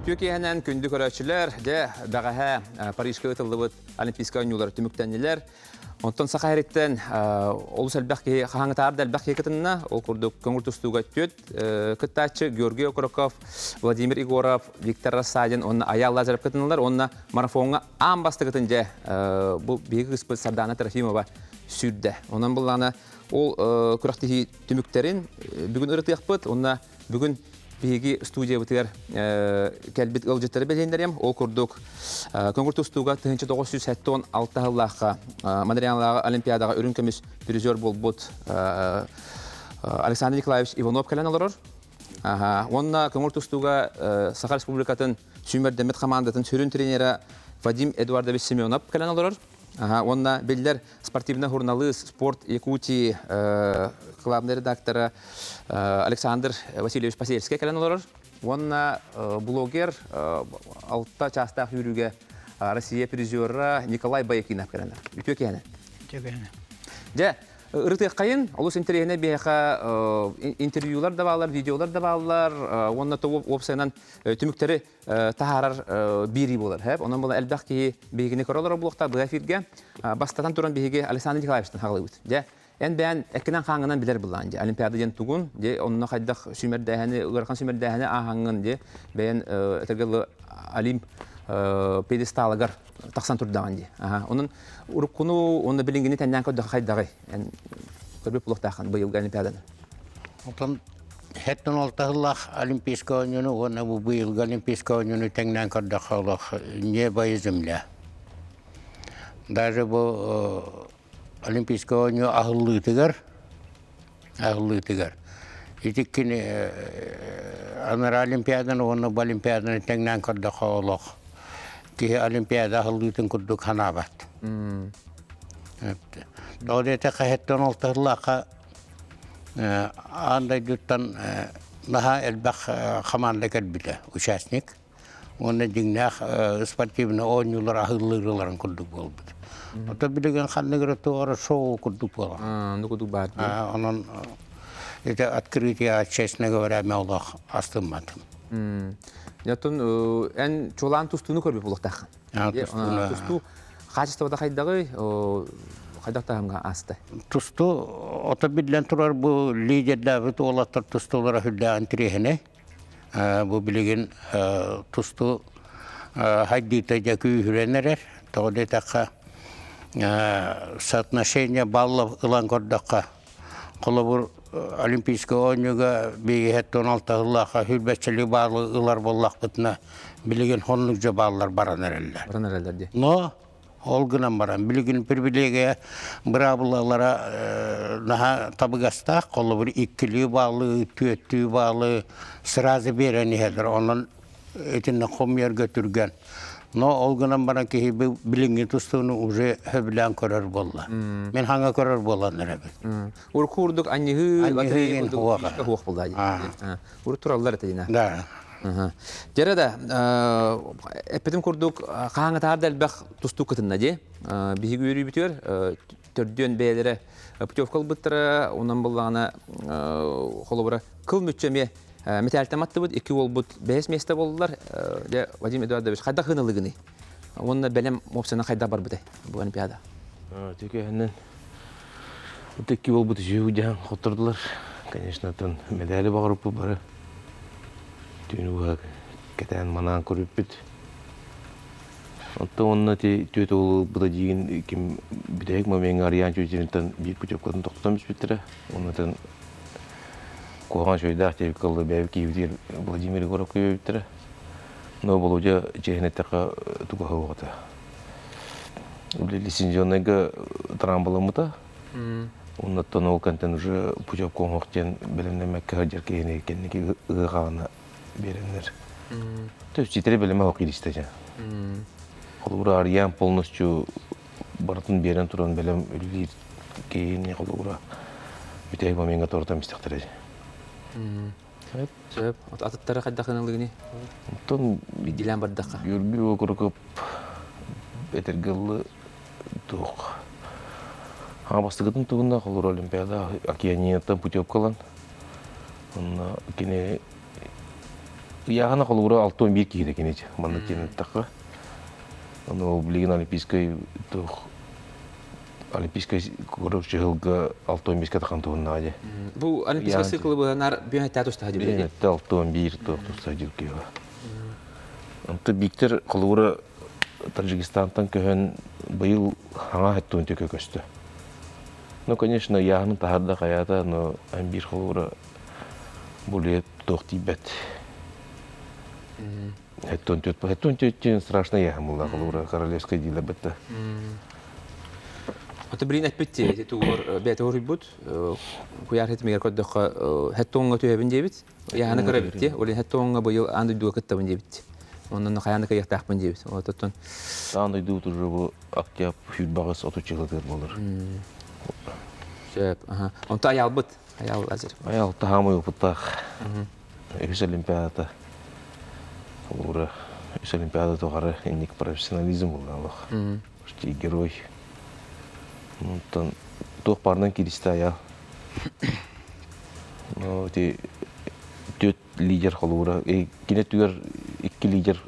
Үтүө киэһэнэн күндү көрөөччүлэр, дьэ, бэҕэһээ Парижка ыытыллыбыт Олимпийскай оонньуулар түмүктэннилэр. Онтон Саха сириттэн олус элбэх киһи, хаһааҥҥытааҕар да элбэх киһи кытынна. Ол курдук көҥүл тустууга түөрт кыттааччы Георгий Окороков, Владимир Егоров, Виктор Рассадин уонна Айаал Лазарев кытыннылар. Уонна марафоҥҥа аан бастакытын дьэ бу биһиги кыыспыт Сардаана Трофимова сүүрдэ. Онон былаана ол күрэхтэһии түмүктэрин бүгүн ырытыахпыт. Уонна Бүгүн биһиги студиябытыгар кэлбит ыалдьыттары билиһиннэриэм. Ол курдук, көҥүл тустууга 1976 сыллаахха Монреаллааҕы Олимпиадаҕа үрүҥ көмүс призер буолбут Александр Николаевич Иванов кэлэн олорор. Уонна көҥүл тустууга Саха Республикатын сүүмэрдэммит хамаандатын сүрүн тренера Вадим Эдуардович Семенов кэлэн олорор. Уонна биллэр спортивный журналист, спорт Якутии главный редактора Александр Васильевич Посельский кэлэн олорор. Уонна блогер алта чаастаах сүүрүүгэ Россия призера Николай Боякинов кэлэн. Үтүө киһини. Үтүө киһини. Дьэ, ырытыаххайын, олус интэриэһинэй биһиэхэ интервьюлар да бааллар, видеолар да бааллар, уонна тобу уопсайынан түмүктэри таһаарар биэрии буолар. Онон була элбэх киһи биһигини көрө олорор буолуохтаах быһа эфиргэ. Бастатан туран биһиги Александр Николаевичтан хаҕылыбыт. Дьэ, эн бэйэн эккинэн хааҥҥынан билэр былаан дьэ. Олимпиада диэн тугун, дьэ, онно хайдах сүүмэрдээһини, ыарахан сүүмэрдээһини ааһаҥҥын, дьэ, бэйэн этэргэ Олимп пьедесталыгар тахсан турдаҕын дии. Онон уруккуну уонна билиҥҥини тэннээн көрдөххө хайдаҕый? Эн көрбүт буолуохтааххын быйылгы Олимпиаданы. Отон Хэттэн алтаһыллаах Олимпийскай оонньууну уонна бу быйылгы Олимпийскай оонньууну тэҥнээн көрдөххө олох небо и земля. Даже бу Олимпийскай оонньуу аһыллыытыгар аһыллыытыгар ити кини анараа Олимпиаданы уонна бу Олимпиаданы тэҥнээн көрдөххө олох киһи Олимпиада аһыллыытын курдук санаабат. Тоҕо диэтэххэ хэттэн алтаһыллаахха Аан дойдуттан наһаа элбэх хамаанда кэлбитэ, участник. Уонна дьиҥнээх спортивнай оонньуулар аһыыллыырыларын курдук буолбут. Ото билигин ханнык эрэ туох эрэ шоу курдук буолар. Ну курдук баар. Онон это открытие, честно говоря, мен олох астымматым. Оттон эн чуолаан тустууну көрбүт буолуохтааххын. Тустуу хаачыстыбата хайдаҕый, хайдах таһымҥа ааста? Тустуу ото биллэн турар бу лидердээбит уолаттар тустуулара сүрдээҕин интэриэһинэй. Бу билигин тустуу хайдыыта дьэ күүһүрэн эрэр. Тоҕо диэтэххэ соотношение баллов ылан көрдөххө Холобур, Олимпийскай оонньууга биһиги 16 сыллаахха сүүрбэччэлии баалы ылар буоллахпытына, билигин оннук дьэ бааллар баран эрэллэр. Баран эрэллэр дии. Но ол гынан баран, билигин привилегия быраабылалара наһаа табыгастаах. Холобур, иккилии баалы, түөртүү баалы сразу биэрэн иһэллэр. Онон итиннэ хомуйарга түргэн. Но ол гынан баран киһи билиҥҥи тустууну уже сөбүлээн көрөр буолла. Мин хаҥа көрөр буолан эрэбин. Урукку курдук анньыһыы, лотерея курдук фишка суох буолла. Урут тураллар этэ дина. Да. Дьэрэ да, эппитим курдук, хаһааҥҥытааҕар да элбэх тустуу кытынна дии. Биһиги үөрүүбүтүгэр төрдүөн бэйэлэрэ путевка ылбыттара, онон буллаҕына холобура кыл мүччү эмиэ Мэтээлтэн маттыбыт, икки уолбут бэһис миэстэ буоллулар. Дьэ, Вадим Эдуардович, хайдах ыналыгыный? Уонна бэлэм муопсана хайдах барбытай бу Олимпиада? Түкэһинэн вот икки уолбут үчүгэй дьаһан хоттордулар. Конечно, тон медали баҕарыппыт бары. Түүнү быһа кэтээн манаан көрүппүт. Оттон уонна ити түөрт уолу ылбыта диигин ким бүтэһик момеҥҥа Арыйаан Чүчүнтэн биир путевкатын тохтотон түспүттэрэ. Оннотон куһаҕан үчүгэйдээх диэбиккэ дылы бэйэбит киһибитигэр Владимир Егоровка үөйбүттэрэ. Но Володя чиэһин эттэххэ туга суох этэ. Лицензионнайга трамбаламмыта. Оннуттан ол кэнтэн уже путевка оҥоһуох диэн бэлэмнэммэккэ сылдьар киһини кэнники ыһыахаҕына биэрэннэр. То есть ситэри бэлэмэ суох кииристэ дьэ. Холобура Арыйаан полностью барытын биэрэн туран бэлэм үлэлиир киһини холобура бүтэһик момеҥҥа торутан истэхтэрэ. Сөп. Атыттары хайдах ылыгыный? Онтон Биирдиилээн бардахха. Георгий Окороков этэргэ дылы туох бастакытын туһунан холобура Олимпиада Океанияттан путевка ылан онно кини Ыйааһына холобура 61 киһи кини маннык диэн ыттахха. Ону билигин олимпийскай туох олимпийскай короче сылга 65-ке тахан туһуннаҕа дии. Бу олимпийскай цикл быһанар бүһэтэ тустаха дии. Бүһэтэ 61 туох тустаха дии киһи. Онто Виктор холобура Таджикистантан көһөн быйыл хаҥа хэттуун төкө көстө. Ну, конечно, ыйааһынын таһарда хайаата, но биир холобура буле туох тиийбэт. Хэттуун түөт хэттуун түөттүүн страшно ыйааһын булла холобура королевскай диилэр бытта. Ото билин эппит ити тугур бэйэтэ уруйбут куйаар хитимигэр көрдөххө хэттуоҥҥа түһэбин диэбит. Яһаны көрөбүт дии. Ол хэттуоҥҥа быйыл аан дойдуга кыттабын диэбит. Онон хайаан да кыайыахтаахпын диэбит. Ототтон Аан дойду уже бу октябрь сүүрбэҕис отучча сылыгар буолар. Сөп. Онто аялбыт. Аял азыр. Аял таһаамай опыттаах. Үһүс олимпиадата. Ура үс олимпиада тухары инник профессионализм буолла. Почти герой. Онтон туох баарынан кииристэ аял. Ну, ити түөрт лидер холобура, кини түгэр икки лидер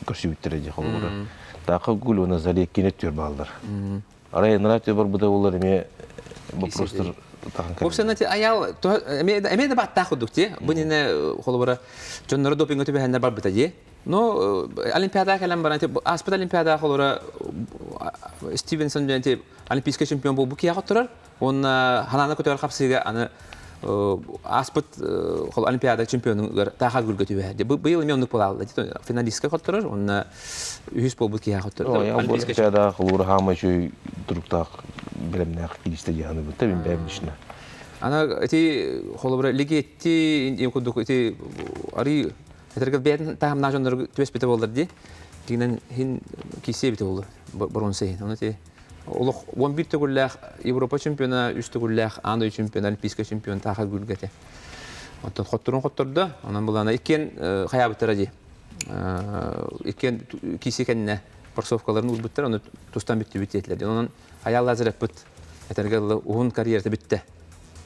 көрсүбүттэрэ дии холобура. Таака Гуль уонна Заре кини түөр бааллар. Арай ыныраа түөр барбыта буоллар эмиэ вопростар тахан Вообще, аял эмиэ да баттаах курдук дии. Бу иннинэ холобура дьонноро допинга түбэһэннэр барбыта дии. Но Олимпиада кэлэн баран ааспыт Олимпиада холобура Стивенсон диэн олимпийскай чемпион буолбут киһи турар. Уонна ханаана көтөр хапсыыга аны ааспыт Олимпиада чемпионугар тааха гүлгэ түбэһэ. Быйыл эмиэ оннук буолаалла. Финалистка хотторор, уонна үһүс буолбут киһи хотторор. Олимпиада холуура хаама үчүгэй туруктаах бэлэмнээх киристэ дьаһаны бытта бин бэйэм лично. Ана ити холобура лигетти курдук ити ари этэргэл бэйэтин таһымнаах дьоннору түбэспитэ буоллар дии. Тигинэн хин кисе бите болду бронза иһин. Оны ти Олох 11 төгүллээх Европа чемпиона, 3 төгүллээх аан дойду чемпиона, Олимпийскай чемпион тааха гүлгэтэ. Оттон хотторун хоттордо, онон булана иккиэн хайаабыттара дии. Иккиэн киси кэннэ кроссовкаларын уурбуттар, ону тустан бүттүбүт диэтилэр. Онон Айаал Лазаревпыт этэргэ дылы уһун карьерата бүттэ.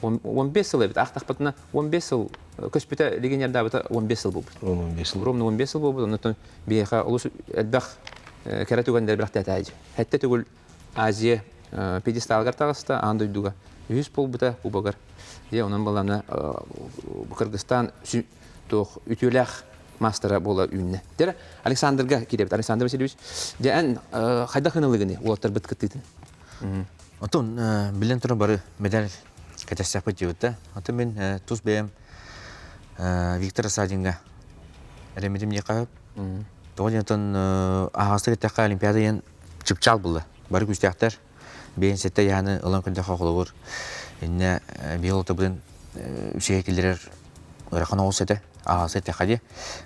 15 сыл эбит, аахтахпытына 15 сыл көспүтэ легионердаабыта 15 сыл буолбут. 15 сыл. Ровно 15 сыл буолбут, оннуттан биһиэхэ олус элбэх кэрэ түгэннэр бэлэхтээтэ. Сэттэ төгүл Азия пьедесталыгар таҕыста, аан дойдуга үһүс буолбута кубогар. Дьэ, онон баланы Кыргызстан туох үтүөлээх маастара буола үүннэ. Дьэ, Александрга киирэбит. Александр Васильевич, дьэ, эн хайдах ынылыгыны уолаттарбыт кыттыытын? Отон билэн туран бары медаль кэтэстэхпит диэбит да. Отон мин тус бэйэм Виктор Садинга эрэммитим диэххэ Тоҕо диэн оттон аһаҕастык эттэххэ Олимпиада диэн чыпчаал буолла. Бары күүстээхтэр. Биэһин сэттэ ыйааны ылан көрдөххө холобур иннэ биһиги олохтобутун үчүгэй киллэрэр ыарахан оҕус этэ. Аһаҕастык эттэххэ дии.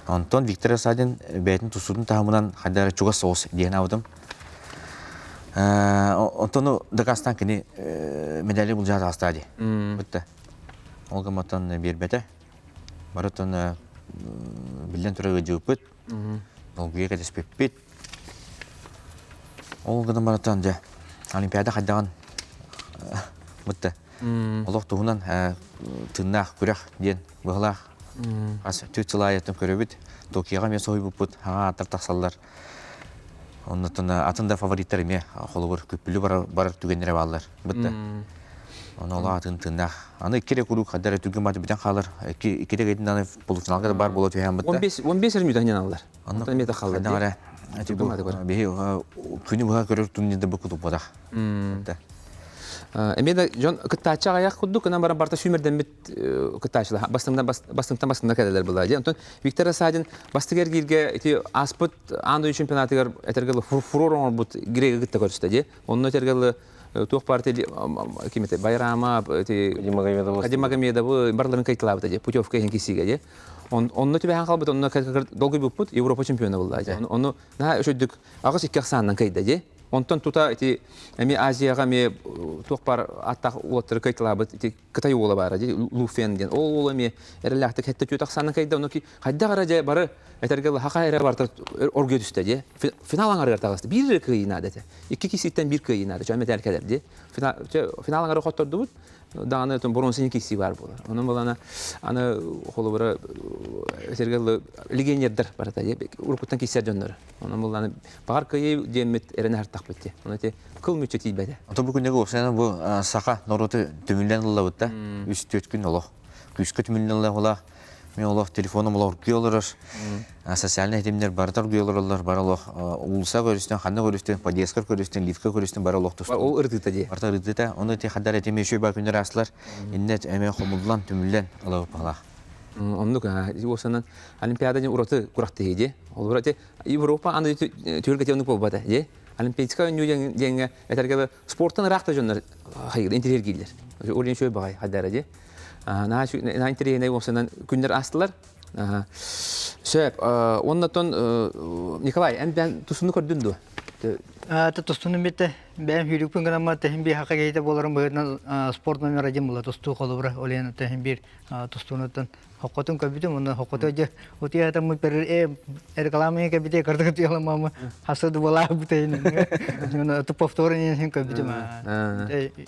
Онтон Виктор Рассадин бэйэтин тустуутун таһымынан хайдах эрэ чугас соҕус диэн аабытым. Онтон дакаастаан кини медали былдьаан таҕыстаа дии. Бүтте. Ол гымматтан биэрбэтэ. Барытын биллэн турар ыалдьыбыппыт. Долгуйа кэтэспиппит. Ол гынан барытын дьэ Олимпиада хайдаҕын бытта. Олох туһунан тыыннаах күрэх диэн быһалаах. Ас түөрт сыл аайыттан көрөбүт. Токиоҕа эмиэ соһуйбуппут. Хаҥа ааттар тахсаллар. Оннуттан атын да фавориттар эмиэ холобур күппүлү барар түгэннэрэ бааллар. Бытта. Ону олох атын тыыннаах. Аны икки эрэ куруук хаддар эрэ түргэн бааты бүтэн хаалар. Икки иккитэ кэтин аны полуфиналга да бар буола түһээн бытта. 15 15 эрэ мүтэн аллар. Онтон эмиэ халлар. Хайдах эрэ биһи күнү быһа көрөр турнирда бу кутуппатах. Эмиэ да дьон кыттааччы аҕыйах курдук гынан баран барыта сүүмэрдэммит кыттааччылар бастыҥтан бастыҥтан бастыҥна кэлэлэр была. Онтон Виктор Рассадин бастык эргииргэ ити ааспыт аан дойду чемпионатыгар этэргэ фурор оҥорбут греги кытта көрүстэ дии. Онно этэргэ туох баар ким это Байрама эти Кадим Магомедовы барларын кайталаабыта дии путевка иһин киссигэ дии. Онно түбэһэн хаалбыт онно долгуйбуппут Европа чемпиона буолла дии. Ону наһаа үчүгдүк аҕыс икки ахсаанынан кыйда дии. Онтон тута ити эмиэ Азияҕа эмиэ туох баар аттаах уолаттары кыйталаабыт ити Кытай уола баара дии Лу Фен диэн. Ол уола эмиэ эрэлээхтик хэттэ түөт ахсаанынан кыйда. Ону хайдах эрэ дьэ бары этэргэ дылы хаха эрэ барыта оргуйа түстэ дии. Финал аҥарыгар таҕыста. Биир эрэ кыайыы наада этэ. Икки киһиттэн биир кыайыы наада. Чэ мэтээл кэлэр дии. Финал аҥары хоттордубут. даҕаны боруонсаны киирсии баар буолар. Онон буолана аны холобура сэргэ легионердар барыта уруккуттан киирсэр дьоннор. Онон буолана баҕар кыайыы диэммит эрэнэ хартахпыт дии. Ону ити кыл мүччү тиийбэтэ. Ото бу күннэги уопсайынан бу саха норуоту түмүллэн ыллабыт да үс-түөрт күн олох күүскэ түмүллэн ылла Мен олох телефоном олох оргуй олорор. Социальный ситимнер барыта оргуй олороллор, бары олох уулуса көрүстүн, ханна көрүстүн, подъездка көрүстүн, лифтка көрүстүн, бары олох тустун. Ол ырытыыта дии. Барыта ырытыыта. Оны ти хаддар этими еще ба күннер аслар. Инне эме хомуллан, түмүллэн алабы палах. Оннук уосанан Олимпиада дьин ураты курахтыһы дии. Ол ураты Европа аны түһүлгэтэ оннук буолбата дии. Олимпийскай оонньуу диэҥҥэ этэргэ спорттан ыраах да дьоннор интириэргииллэр. Ол иһин үчүгэй баҕайы хайдара дии. Наһаа интэриэһинэй уопсайынан күннэр аастылар. Сөп. Оннотон Николай, эн бэйэн тустууну көрдүн дуо? Тустууну битте бэйэм сүүрүкпүн гынаммар тэһин биир хака киһитэ буоларым быһыытынан спорт номер один була тустуу холобура ол иһин тэһин биир тустуунуттан хоккотун көрбүтүм уонна хоккото дьэ утуйа сытаммыт реклама кэбите кырдык утуйаламмамы хасыды буолаабыт повторы иһин көрбүтүм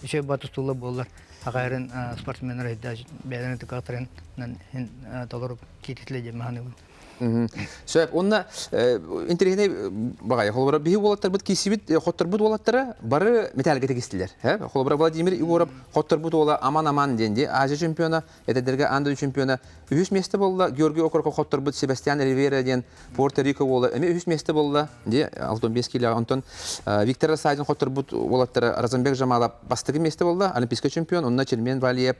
үчүгэй ба тустуулар буоллар Хахайрын спортсменнар бэйэлэрин тыкаатарын толору кииртилэ диэн маһаныбын. Сөп. Онна интэриэһинэй баҕайы. Холобура, биһи уолаттарбыт киирсибит, хотторбут уолаттара бары металлга тигистилэр. Холобура, Владимир Егоров хотторбут уола Аман-Аман диэн дии Азия чемпиона, эдэрдэргэ аан дойду чемпиона үһүс миэстэ буолла. Георгий Окороков хотторбут Себастьян Ривера диэн Пуэрто-Рико уола эмиэ үһүс миэстэ буолла. Дии 65 киилэҕэ. Онтон Виктор Рассадин хотторбут уолаттара Разамбек Жамалов бастакы миэстэ буолла. Олимпийскай чемпион. Онно Чермен Валиев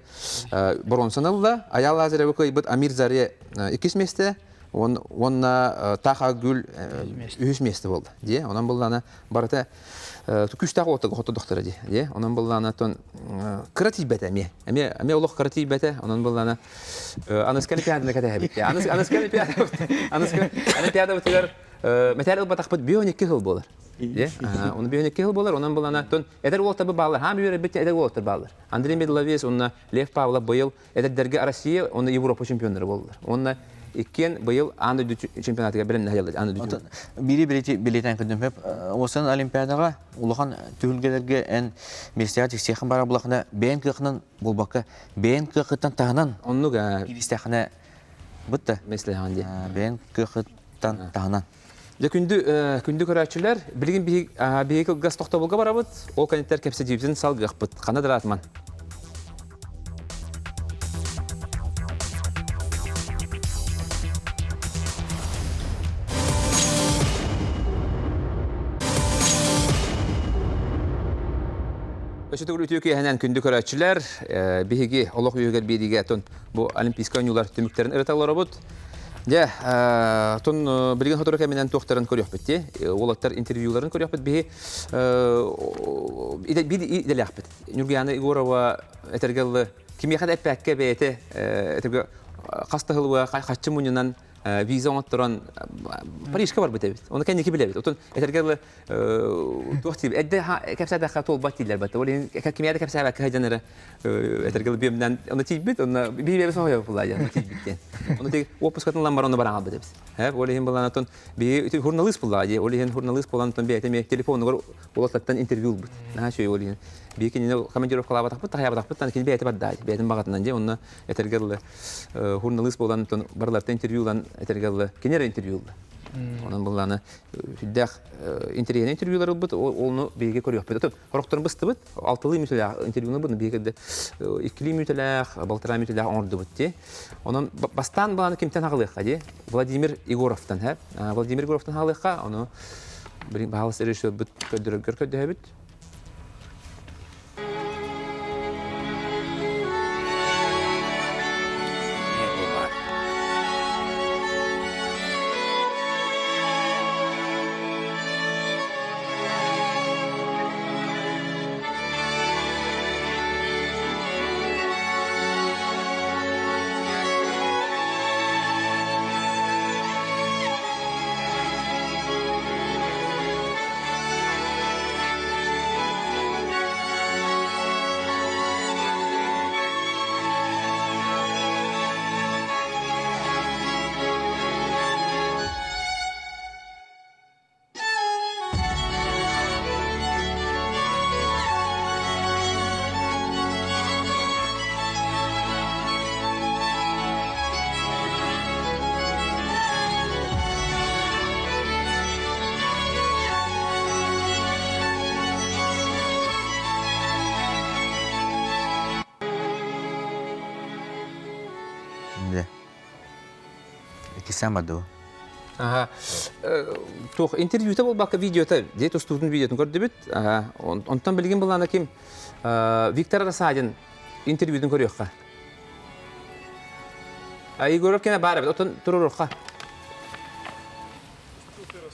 боруонсаны ылла. Аял Лазаревы кыайбыт Амир Заре иккис миэстэ. Уонна Таха Гүл үһүс миэстэ буолла. Дии. Онон буллаана барыта күүстээх уолаттарга хоттордохторо дии. Дии. Онон буллаана кыра тиийбэтэ эмиэ. Эмиэ эмиэ олох кыра тиийбэтэ. Онон буллаана аныска олимпиаданы кэтэһэбит. Аныска олимпиада аныска олимпиадабытыгар мэтээл ылбатахпыт 12 сыл буолар. Оны 12 сыл буолар. Онон буллаана тон эдэр уолаттар бааллар. Хаам үөрэрбит эдэр уолаттар бааллар. Андрей Медловец уонна Лев Павлов быйыл эдэрдэргэ Россия уонна Европа чемпионнары буоллулар. Уонна иккиэн быйыл аан дойду чемпионатыгар бэлэмнэһэллэр. Аан дойду Бири билетен көрдүм хөп. Осан Олимпиадаға улахан түһүлгэлэргэ эн миэстэҕэ тиксиэххин бара булахына бэйэн кыахынан буолбакка бэйэн кыахыттан таһынан оннук кииристэххинэ бытта миэстэлэһэҕин дии. Бэйэн кыахыттан таһынан. Дьэ күндү күндү көрөөччүлэр, билигин биһиги кылгас тохтобулга барабыт, ол кэнниттэн кэпсэтиибитин салгыахпыт. Ханна дыраатман? Өссө төгүл үтүө киэһэнэн күндү көрөөччүлэр, биһиги олох үөһүгэр биэриигэ тон бу Олимпийскай оонньуулар түмүктэрин ырыта олоробут. Дьэ, тон билигин сотору кэминэн туохтарын көрүөхпүт дии. Уолаттар интервьюларын көрүөхпүт. Биһи биир идэлээхпит. Ньургуяна Егорова этэргэ дылы кимиэхэ да эппэккэ бэйэтэ этэргэ хас да сыл хаччы мунньунан виза оҥотторон Парижка барбыт эбит. Оны кэнники билэбит. Отон этэргэ дылы туох диибит эрдэ кэпсээтэххэ туолбат дииллэр бата. Ол иһин кимиэхэ да кэпсээбэккэ сылдьан эрэ этэргэ дылы бүөмнэн ону тиийбит, онно биир бэйэбит соһуйа диэн тиийбит диэн. Ону тиги уоппускатын ылан баран ону баран хаалбыт эбит. Ол иһин булан отон биһи журналист буллаҕа дии. Ол иһин журналист буолан отон бэйэтэ эмиэ телефонугар уолаттартан интервью ылбыт. Наһаа үчүгэй ол иһин. Биһи кинини командировкалаабатахпыт, тахайаабатахпыт, кини бэйэтэ барда бэйэтин баҕатынан дии. Онно этэргэ дылы журналист буолан отон барылартан интервью ылан этэргэ дылы кини эрэ интервью ылла. Онон буллааны сүрдээх интэриэһинэй интервьюлар ылбыт, ону биһиги көрүөхпүт. Отон хорохторун быстыбыт, алтылыы мүтэлээх интервьюну ылбыт, биһиги иккилии мүтэлээх, балтараа мүтэлээх оҥордубут дии. Онон бастаан былааны кимтэн аҕалыахха дии? Владимир Егоровтан, һэ? Владимир Егоровтан аҕалыахха, ону баһалыс режиссербыт көрдөрөргөр көрдөһөбүт. Иккистээн бардыбы. Аха. Туох интервьюта буолбакка видеота, дьиэ тустуутун видеотун көрдүбүт. Онтон билигин былаана ким Виктор Рассадин интервьютун көрүөххэ. Егоров кene баар эбит, отон туруруохха.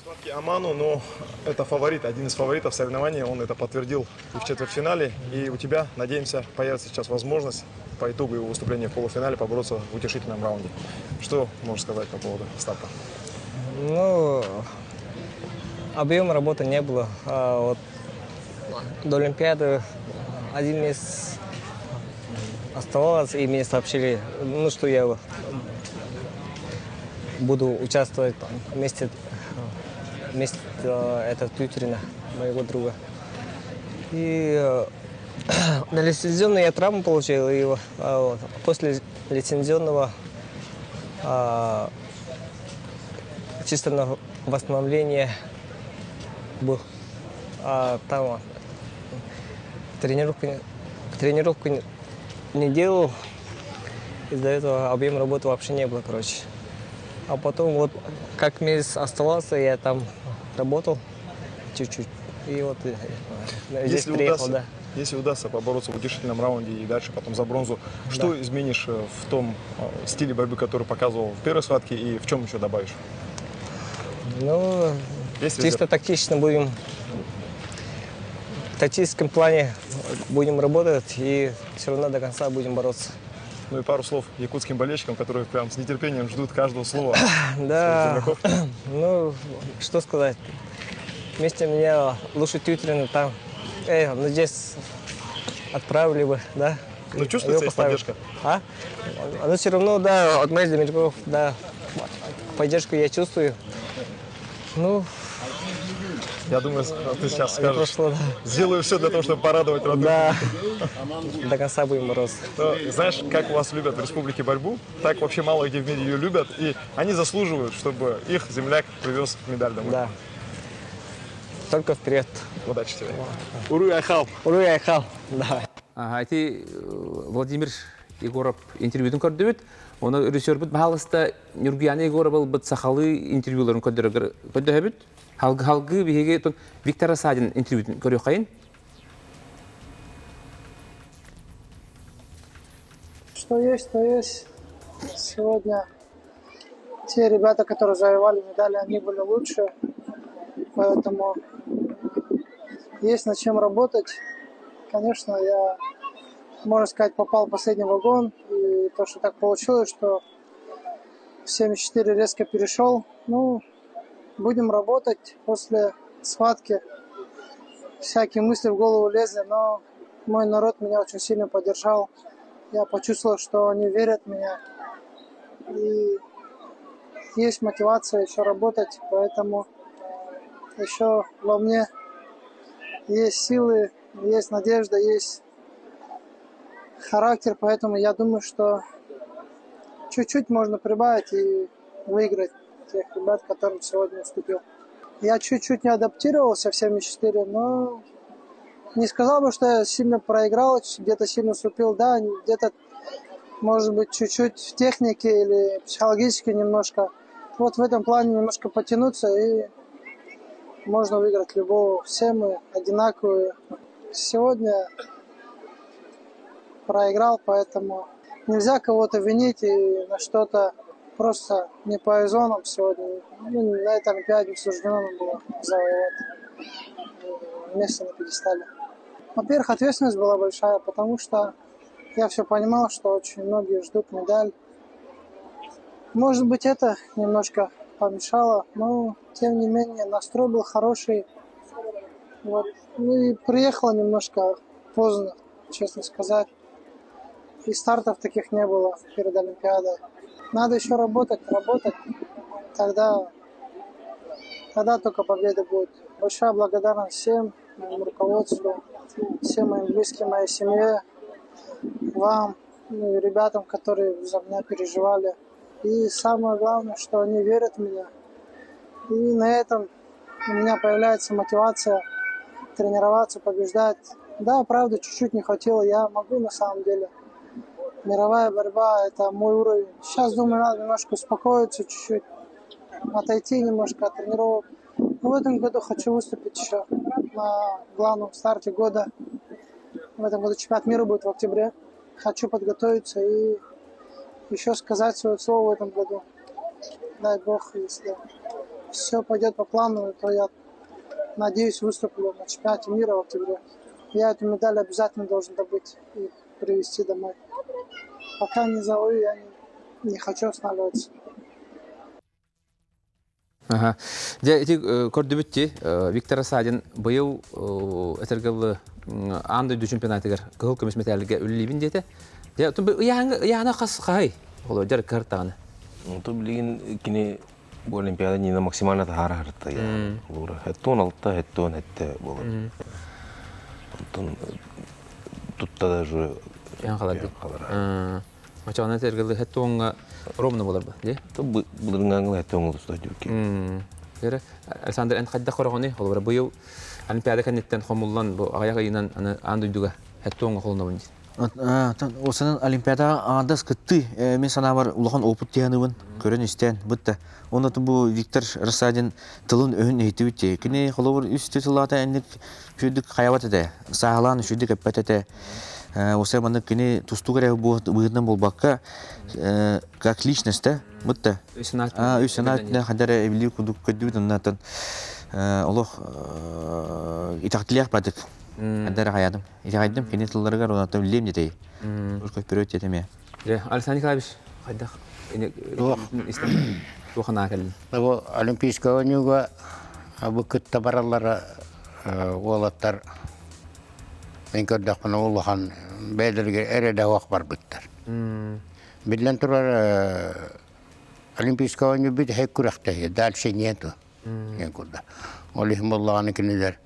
Схватки Аману, но это фаворит, один из фаворитов соревнований, он это подтвердил и в четвертьфинале. И у тебя, надеемся, появится сейчас возможность по итогу его выступления в полуфинале побороться в утешительном раунде. Что можешь сказать по поводу старта? Ну, объема работы не было. А вот до Олимпиады один месяц оставалось, и мне сообщили, ну, что я буду участвовать вместе, вместе это Тютрина, моего друга. И на лицензионный я травму получил, и вот, после лицензионного чисто на восстановление был. А там тренировку, тренировку не делал, из-за этого объем работы вообще не было, короче. А потом вот как месяц оставался, я там работал чуть-чуть. И вот здесь если приехал, удастся, да. Если удастся побороться в утешительном раунде и дальше потом за бронзу, что Да. изменишь в том стиле борьбы, который показывал в первой схватке, и в чем еще добавишь? Ну, Есть чисто резерв? тактично будем, в тактическом плане будем работать и все равно до конца будем бороться. Ну и пару слов якутским болельщикам, которые прям с нетерпением ждут каждого слова Да, земляков. ну, что сказать. Вместе меня лучше Тютрина там. Эй, ну здесь отправили бы, да? Ну, чувствуется Его их поставили. поддержка? А? Но все равно, да, от моих земляков, да, поддержку я чувствую. Ну, Я думаю, ты сейчас не скажешь. прошло, да. Сделаю все для того, чтобы порадовать родных. Да, до конца будем бороться. Но, знаешь, как у вас любят в республике борьбу, так вообще мало где в мире ее любят. И они заслуживают, чтобы их земляк привез медаль домой. Да. Только вперед. Удачи тебе. Уруй айхал. Уруй айхал. Давай. Ага, ити Владимир Егоров интервьютун көрдүбүт. Оны режиссербут баһалыста Нюргуяна Егорова быт сахалы интервьюларын көрдөрөбүт. Халгы халгы биһиги тон Виктор Рассадин интервьютун көрүөххайын. Что есть, то есть. Сегодня те ребята, которые завоевали медали, они были лучше. Поэтому есть над чем работать. Конечно, я, можно сказать, попал в последний вагон. И то, что так получилось, что в 74 резко перешел. Ну, будем работать после схватки. Всякие мысли в голову лезли, но мой народ меня очень сильно поддержал. Я почувствовал, что они верят в меня. И есть мотивация еще работать, поэтому еще во мне есть силы, есть надежда, есть характер, поэтому я думаю, что чуть-чуть можно прибавить и выиграть тех ребят, которым сегодня уступил. Я чуть-чуть не адаптировался в 74, но не сказал бы, что я сильно проиграл, где-то сильно уступил, да, где-то, может быть, чуть-чуть в технике или психологически немножко. Вот в этом плане немножко потянуться и можно выиграть любого. Все мы одинаковые. Сегодня проиграл, поэтому нельзя кого-то винить и на что-то просто не повезло нам сегодня. Ну, на этой Олимпиаде не суждено нам было завоевать место на пьедестале. Во-первых, ответственность была большая, потому что я все понимал, что очень многие ждут медаль. Может быть, это немножко помешало, но тем не менее настрой был хороший. Вот. Ну и приехала немножко поздно, честно сказать. И стартов таких не было перед Олимпиадой. Надо еще работать, работать. Тогда, тогда только победа будет. Большая благодарность всем, моему руководству, всем моим близким, моей семье, вам, ну и ребятам, которые за меня переживали. И самое главное, что они верят в меня. И на этом у меня появляется мотивация тренироваться, побеждать. Да, правда, чуть-чуть не хватило, я могу на самом деле. Мировая борьба – это мой уровень. Сейчас, думаю, надо немножко успокоиться чуть-чуть. отойти немножко от тренировок. Но в этом году хочу выступить еще на главном старте года. В этом году чемпионат мира будет в октябре. Хочу подготовиться и еще сказать свое слово в этом году. Дай бог, если все пойдет по плану, то я надеюсь выступлю на чемпионате мира в октябре. Я эту медаль обязательно должен добыть и привезти домой. Пока не завою, я не хочу останавливаться. Дьэ, ити көрдүбүт дии, Виктор Садин быйыл этэргэ аан дойду чемпионатыгар кыһыл көмүс мэтээлгэ үлэлиибин диэтэ. Дьэ, ыйаана хас хаһай? Олор дьарык кыһартаҕына. Онтон билигин кини бу Олимпиада Нина максимально таһаара сырытта. Олора хеттон алта, хеттон хетте буолар. Онтон тутта даже халар. Очоҕуна этэргэ хеттуоҥҥа ровно буолар ба, дии? Былырыҥҥа хеттуоҥҥа тустар дьүкки. Эрэ Александр эн хайдах көрөҕүнүй? Холобура быйыл Олимпиада кэнниттэн хомуллан бу аҕыйах ыйынан аны аан дойдуга хеттуоҥҥа холонобун дии. Осанан Олимпиадаҕа аҥардас кыттыы мин санаабар улахан опыт тиһаныбын көрөн истэн бытта. Онно бу Виктор Рассадин тылын өһүн иһиттибит дии. Кини холобур үс тыллаата энник үчүгдүк хайабат этэ. Сааһылаан үчүгдүк эппэт этэ. Осе маннык кини тустуук эрэ быһыытынан буолбакка как личность да бытта. Үс санаат хайда эрэ эбилии курдук көрдүбүт оннуттан олох итэҕэтилиэх бардык. Хайда эрэ хайадым. Итэҕэйдим кини тылларыгар онтон билиэм диэтэй. Уркөппөрөт диэтим ээ. Александр Николаевич хайдах туох санаа кэллин? Бу Олимпийскай оонньууга бу кытта бараллара уолаттар мен көрдөхпүнэ улахан бэйэлэригэр эрэ да уох барбыттар. Биллэн турар Олимпийскай оонньуу бүтэһик күрэхтэһии дальше нету. диэн курдук. Ол иһин буоллаҕына кинилэр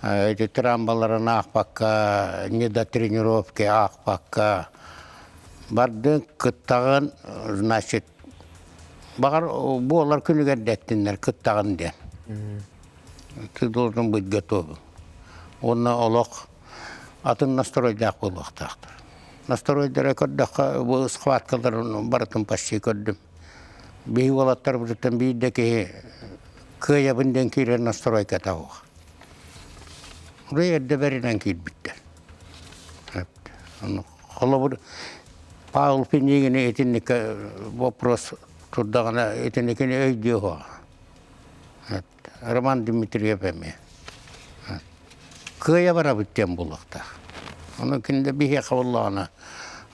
эти трамбаларын аахпакка, не до тренировки аахпакка бардын кыттаҕын, значит, баҕар буолар күнүгэр дэттиннэр кыттаҕын диэн. Ты должен быть готовым. Уонна олох атын настройдаах буолуохтаахтар. Настройдара көрдөххө, бу схваткаларын барытын почти көрдүм. Биһи уолаттарбытыттан биир да киһи кыайабын диэн киирэр настройката суох. Урут эрдэ бэринэн киирбиттэр. Холобур, Павел Пинигини итинник вопрос турдаҕына итиникини өйдүө суоҕа. Роман Дмитриев эмиэ. Кыайа барабыт диэн буолуохтаах. Ону кинилэр биһиэхэ буоллаҕына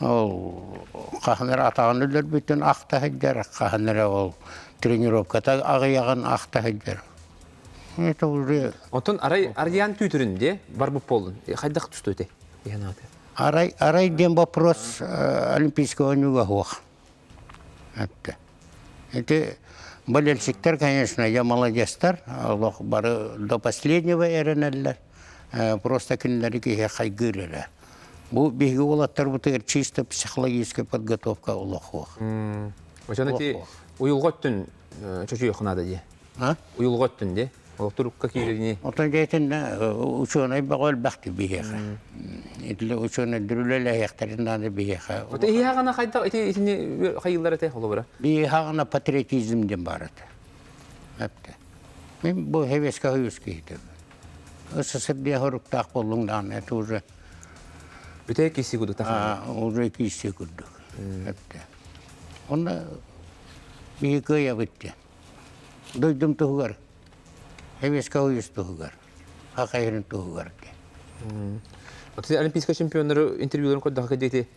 ол хаһан эрэ атаҕын өлөрбүтүн ахта сылдьар, хаһан эрэ ол тренировката аҕыйаҕын ахта сылдьар. Это уже... Оттон арай Арыйаан күүтүрүн дии барбыт буоллун. Хайдах тустуу этэй? Арай, арай диэн вопрос Олимпийского оонньууга суох. Ити болельщиктэр, конечно, я молодецтар, олох бары до последнего эрэнэллэр. Просто кинилэри киһи хайгыыр эрэ. Бу биһиги уолаттарбытыгар чисто психологическая подготовка олох суох. Очон ити уйулҕа өттүн чочуйуохха наада дии. Уйулҕа өттүн дии. Олохтурукка киирэрини. Отон дьиэтин учуонай бөҕө элбэхти биһиэхэ. Итили учуонайдар үлэлэһиэхтэрин наада биһиэхэ. Ото иһиэҕана хайдах ити итини хайыыллар этэ холобура? Биһиэхэ патриотизм диэн баар этэ. Эпте. Мин бу Хевеска союз киһитим. СССР диэн хоруктаах буоллуҥ даҕаны это уже Бүтэй киси курдук уже киси курдук. Эпте. Онно биһи кыайабыт диэн. Дойдум туһугар, Хевеска союз туһугар, Хахайрын туһугар диэн. Олимпийскай чемпионнары интервьюларын көрдөххө диэти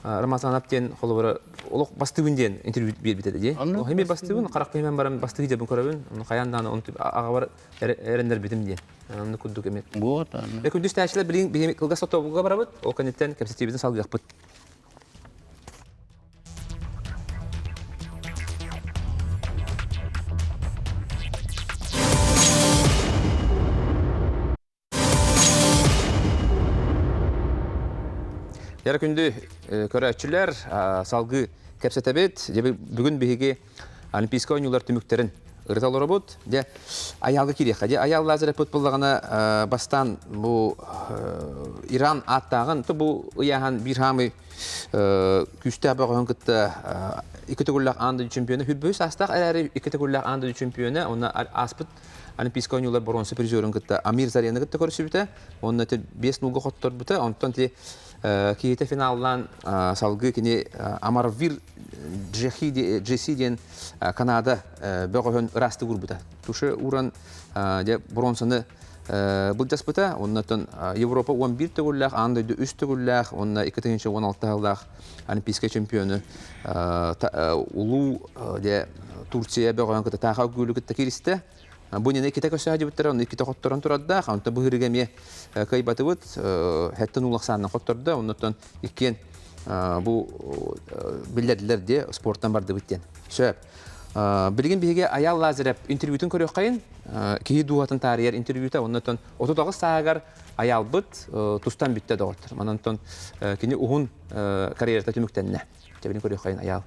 Роман Санап диэн холобура олох бастыыбын диэн интервью биэрбит этэ дии. Хими бастыыбын, харахпын иһэн баран бастыы дьабын көрөбүн, ону хайаан даҕаны оны аҕабар эрэннэрбитим диэн. Онну курдук эми. Вот. Күндүс тээчилэр билигин биһиги кылгас отобуга барабыт, ол кэнниттэн кэпсэтиибитин салгыахпыт. Яра күндү көрөөччүлэр, салгыы кэпсэтэбит. Бүгүн биһиги Олимпийскай оонньуулар түмүктэрин ырыта олоробут. Дьэ, Айаалга киириэххэ. Дьэ, Айаал Лазаревпыт буллаҕына бастаан бу Иран ааттааҕын, то бу ыйааһын биир хаамый күүстээх бөҕөһүн кытта икки төгүллээх аан дойду чемпиона, хүрбүһү саастаах эрээри икки төгүллээх аан дойду чемпиона, уонна ааспыт Олимпийскай оонньуулар боруонса призерун кытта Амир Зарены кытта көрсүбүтэ. Уонна 5 нулга хотторбута. Онтон ти киһитэ финаллаан салгыы кини Амарвир Джеси диэн Канада бөҕөһүн ыраастык уурбута. Туше ууран дьэ бронзаны былдьаспыта. Оннотон Европа 11 төгүллээх, аан дойду 3 төгүллээх, уонна 2016 сыллаах олимпийскай чемпиону улуу дьэ Турция бөҕөһүн кытта Тааха Гүлү кытта кииристэ. Бу нene иккитэ көрсө сылдьыбыттара, онно иккитэ хотторон турардаах. Онтон быһырыга эмиэ кыайбатыбыт, хэттэн улахсаанынан хоттордо. Оннуттан иккиэн бу биллэрдилэр диэ спорттан бардыбыт диэн. Сөп. Билигин биһиги Айаал Лазарев интервьютун көрүөххэйин. Киһи дууһатын таарыйар интервьюта. Оннуттан 39 сааһыгар Айаалбыт тустан бүттэ доҕоттор. Манантон кини уһун карьерата түмүктэннэ. Тэбини көрүөххэйин Айаал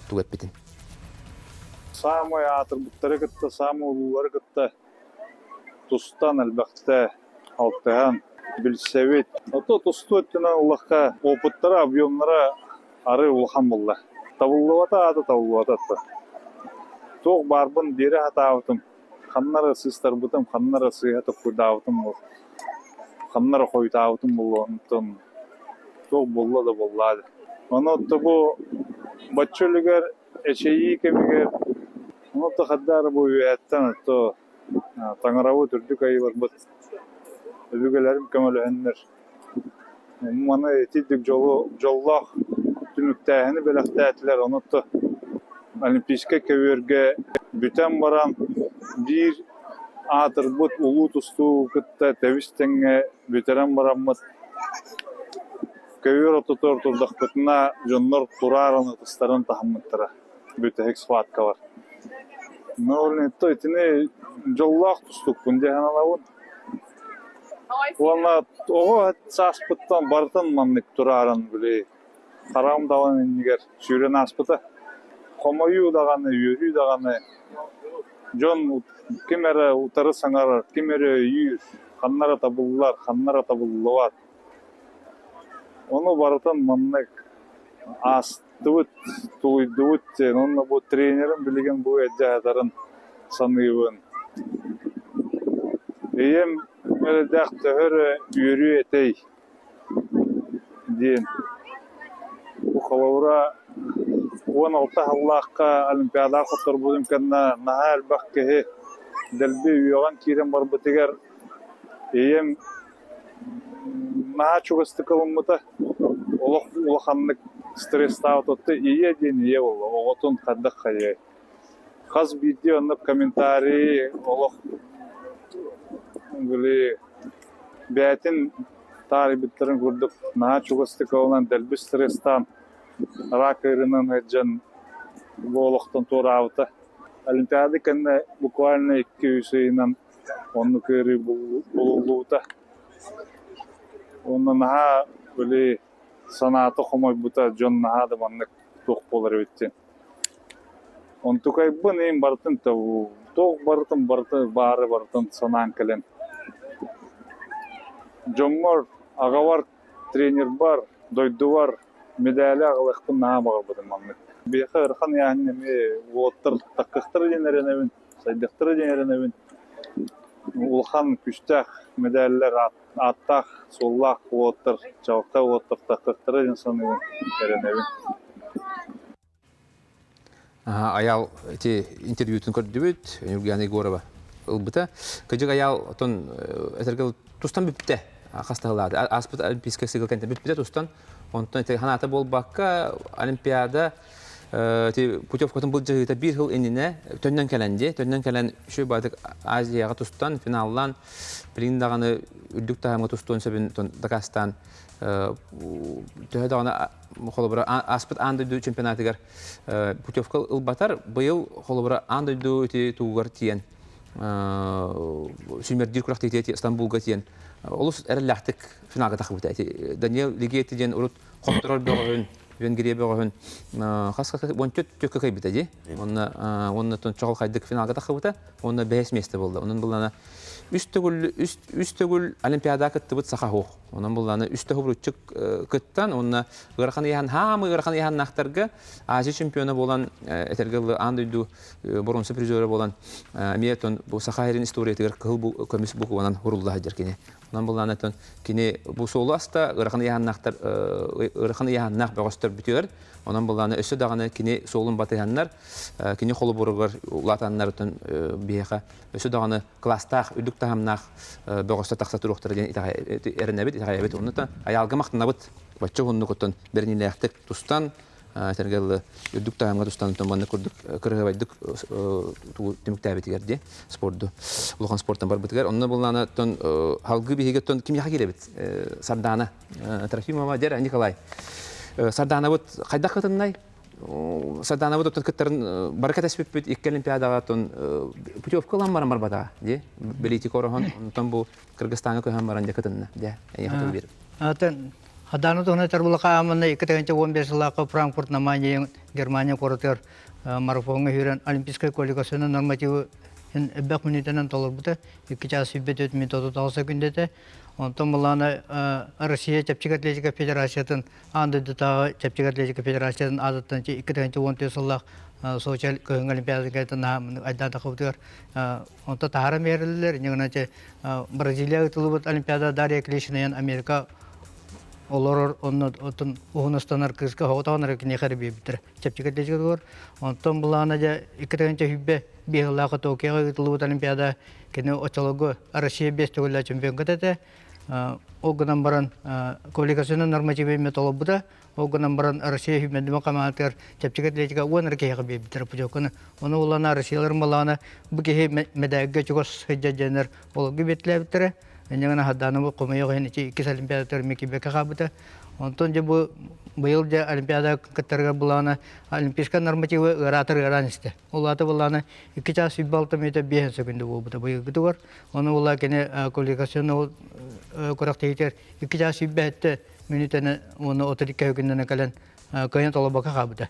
тугу эппитин. Саамай аатырбыттары кытта, саамай улуулары кытта тустан элбэхтэ алтыһан билсэбит. Ото тустуу өттүнэн ыллахха опыттара, объемнара арыы улахан буолла. Табыллыбата аата табыллыбата атта. Туох баарбын биэрэ сатаабытым, ханна эрэ сыыстарбытым, ханна эрэ сыыһа токкуйдаабытым, ханна эрэ хойутаабытым буолуо, онтон туох буолла да буоллаа дии. Ону отто бу бачча үлүгэр эчэйии кэмигэр ону отто хайдах эрэ бу үөһэттэн отто таҥарабыт үрдүк айыыларбыт өбүгэлэрим көмөлөһөннөр маны итинник дьолу дьоллоох түмүктээһини бэлэхтээтилэр. Ону отто олимпийскай көбүөргэ бүтэн баран биир аатырбыт улуу тустуугу кытта тэбис-тэҥҥэ бүтэрэн бараммыт Көбүөр ортотугар турдахпытына, дьоннор турааран ытыстарын таһыммыттара, бүтэһик схваткалар. Но итини дьоллоох тустукпун дии сананабын. Уонна оҕо сааспыттан барытын маннык турааран били хараҕым далан иннигэр сүүрэн ааспыта. Хомойуу даҕаны, үөрүү даҕаны дьон ким эрэ утары саҥарар, ким эрэ өйүүр, ханна эрэ табыллар, ханна эрэ табыллыбат. Ону барытын маннык аастыбыт, тулуйдубут диэн уонна бу тренерим билигин бу эрдэ саныыбын. Ийэм эрэйдээх төһө эрэ үөрүү этэй диэн. Бу холобура 16 сыллаахха Олимпиадаҕа хотторбутум кэннэ наһаа элбэх киһи дэлби үөҕэн киирэн барбытыгар ийэм Наһаа чугастык ылыммыта, олох улаханнык стресстаабыт отто ийэ диэн ийэ буолла, оҕотун хайдах хайыай. Хас биирдии оннук комментарий олох били бэйэтин таарыйбыттарын курдук наһаа чугастык ылынан дэлби стресстаан рак ыарыынан сылдьан бу олохтон туораабыта. Олимпиада кэннэ буквально 2-3 ыйынан Оннук ыарыы булуллубута. Уонна наһаа били санаата хомойбута, дьон наһаа да маннык туох буолар эбит диэн. Онтукайбын иһин барытын туох барытын барыта баары барытын санаан кэлэн дьоммор, аҕабар, тренербар, дойдубар медали аҕалыахпын наһаа баҕарбытым маннык. Биһиэхэ ыарахан ыйааһын эмиэ уолаттар таккахтара диэн эрэнэбин. Сайдыахтара диэн эрэнэбин. Улахан күүстээх мэдээллэр ааттаах, суоллаах уолаттар, чаҕылхай уолаттар тахсыахтара диэн саныыбын, эрэнэбин. Айаал ити интервьютун көрдүбүт, Ньургуяна Егорова ылбыта. Кыдьык Айаал отон этэргэ тустан бүптэ. Хастаһылаады. Ааспыт олимпийскай сыгыл кэнтэ бүппүтэ тустан. Онтон ити ханаата буолбакка Олимпиада Ти путевкатын былдьаһыыта биир сыл иннинэ төннөн кэлэн дии, төннөн кэлэн үчүгэй баҕайытык Азияҕа тустан, финаллаан, билигин даҕаны үрдүк таһымҥа тустуон сөбүн дакаастаан төһө даҕаны холобура ааспыт аан дойду чемпионатыгар путевка ылбатар, быйыл холобура аан дойду ити тугугар тиийэн. сүүмэрдиир күрэхтэһиитэ Стамбулга тиийэн олус эрэллээхтик финалга тахсыбыта. Даниэл Лигетти диэн урут хотторор бөҕөһүн, Венгрия бөҕөһүн хас хас 14 төккө кыайбыта дии. Уонна уонна чоҕулхайдык финалга тахсыбыта. Уонна бэһис миэстэ буолла. Онон буллана үс төгүл үс төгүл Олимпиада кыттыбыт саха суох. Онон буллана үс төгүл кыттан уонна ыарахан ыйахан хаамы ыарахан ыйаһаннаахтарга Азия чемпиона буолан этэргэ дылы аан дойду боруонса призера буолан эмиэ тон бу саха сирин историятыгар кыһыл көмүс букванан хурулла сылдьар кини. Онон буллана тон кини бу суолу аста ыарахан ыйаһаннаахтар ыарахан ыйаһаннаах бөҕөстөр бүтүөр. Онон буллана өссө даҕаны кини суолун батыһаннар кини холобуругар улаатаннар биһиэхэ өссө даҕаны кылаастаах, үрдүк таһымнаах бөҕөстөр тахса туруохтара диэн эрэнэбит, итэҕэйэбит. Онно айаалга махтанабыт. Бачча уһуннук оттон бэриниилээхтик тустан, этэргэ үрдүк таһымҥа тустан маннык курдук кырыһабайдык түмүктээбитигэр дии спорду улахан спортан барбытыгар. Онно буллаана оттон халгыы биһиги оттон кимиэхэ киирэбит? Сардаана Трофимова, дьэ Николай. Сардаанабыт хайдах кытыннай? Сардаанабыт оттон кыттарын бары кэтэспиппит икки олимпиадаҕа оттон путевка ылан баран барбатаҕа дии политика ороһон онтон бу Кыргызстаҥҥа көһөн баран дьэ кытынна дьэ эйиэхэ тыл биэрэбин. Атын Хадааны туһунан этэр булаха ааманна 2015 сыллаахха Франкфурт на Майне Германия куоратыгар марафоҥҥа сүүрэн олимпийскай квалификационнай нормативы элбэх мүнүүтэнэн толорбута. 2 чаас 24 мүнүүтэ 36 секундэтэ. Онтон былаана Россия чэпчэки атлетика федерациятын аан дойдутааҕы чэпчэки атлетика федерациятын аатыттан 2014 сыллаах Сочи кыһыҥҥы олимпиадатыгар айдаатахыбытыгар онто таһааран биэрэллэр. Инньэ Бразилия ыытыллыбыт олимпиада Дарья Клишинайан Америка олорор онно оттон уһун ыстанар кыыска соҕотоҕун эрэ киниэхэ эрэ биэрбиттэрэ чэпчэки атлетикатыгар. Онтон былаана дьэ 2025 сыллаахха Токиоҕа ыытыллыбыт олимпиада кини оччолорго Россия биэс төгүллээх чемпионка этэ. Ол гынан баран квалификационнай нормативы эмиэ толорбута. Ол гынан баран Россия сүүмэрдэмэ хамаандатыгар чэпчэки атлетика уон эрэ киһиэхэ биэрбиттэрэ путевканы. Ону улаана Россияларын балаҕана бу киһи мэдээлгэ чугас сылдьар диэннэр олорго биэртэлээбиттэрэ. Инньэ гынан Хаддаанабы хомойуох иһин ити иккис олимпиадатыгар эмиэ киирбэккэ хаалбыта. Онтон дьэ бу быйыл дьэ олимпиада кыттарыгар былаана олимпийскай нормативы ыараатар ыараан истэ. Ол аата былаана 2 чаас 26 мүнүүтэ 5 секунда буолбута быйылгытыгар. Ону була кини квалификационный күрэхтэһиитигэр 2 чаас 27 мүнүүтэни уонна 32 күннэнэ кэлэн кыайан толорбокко хаалбыта.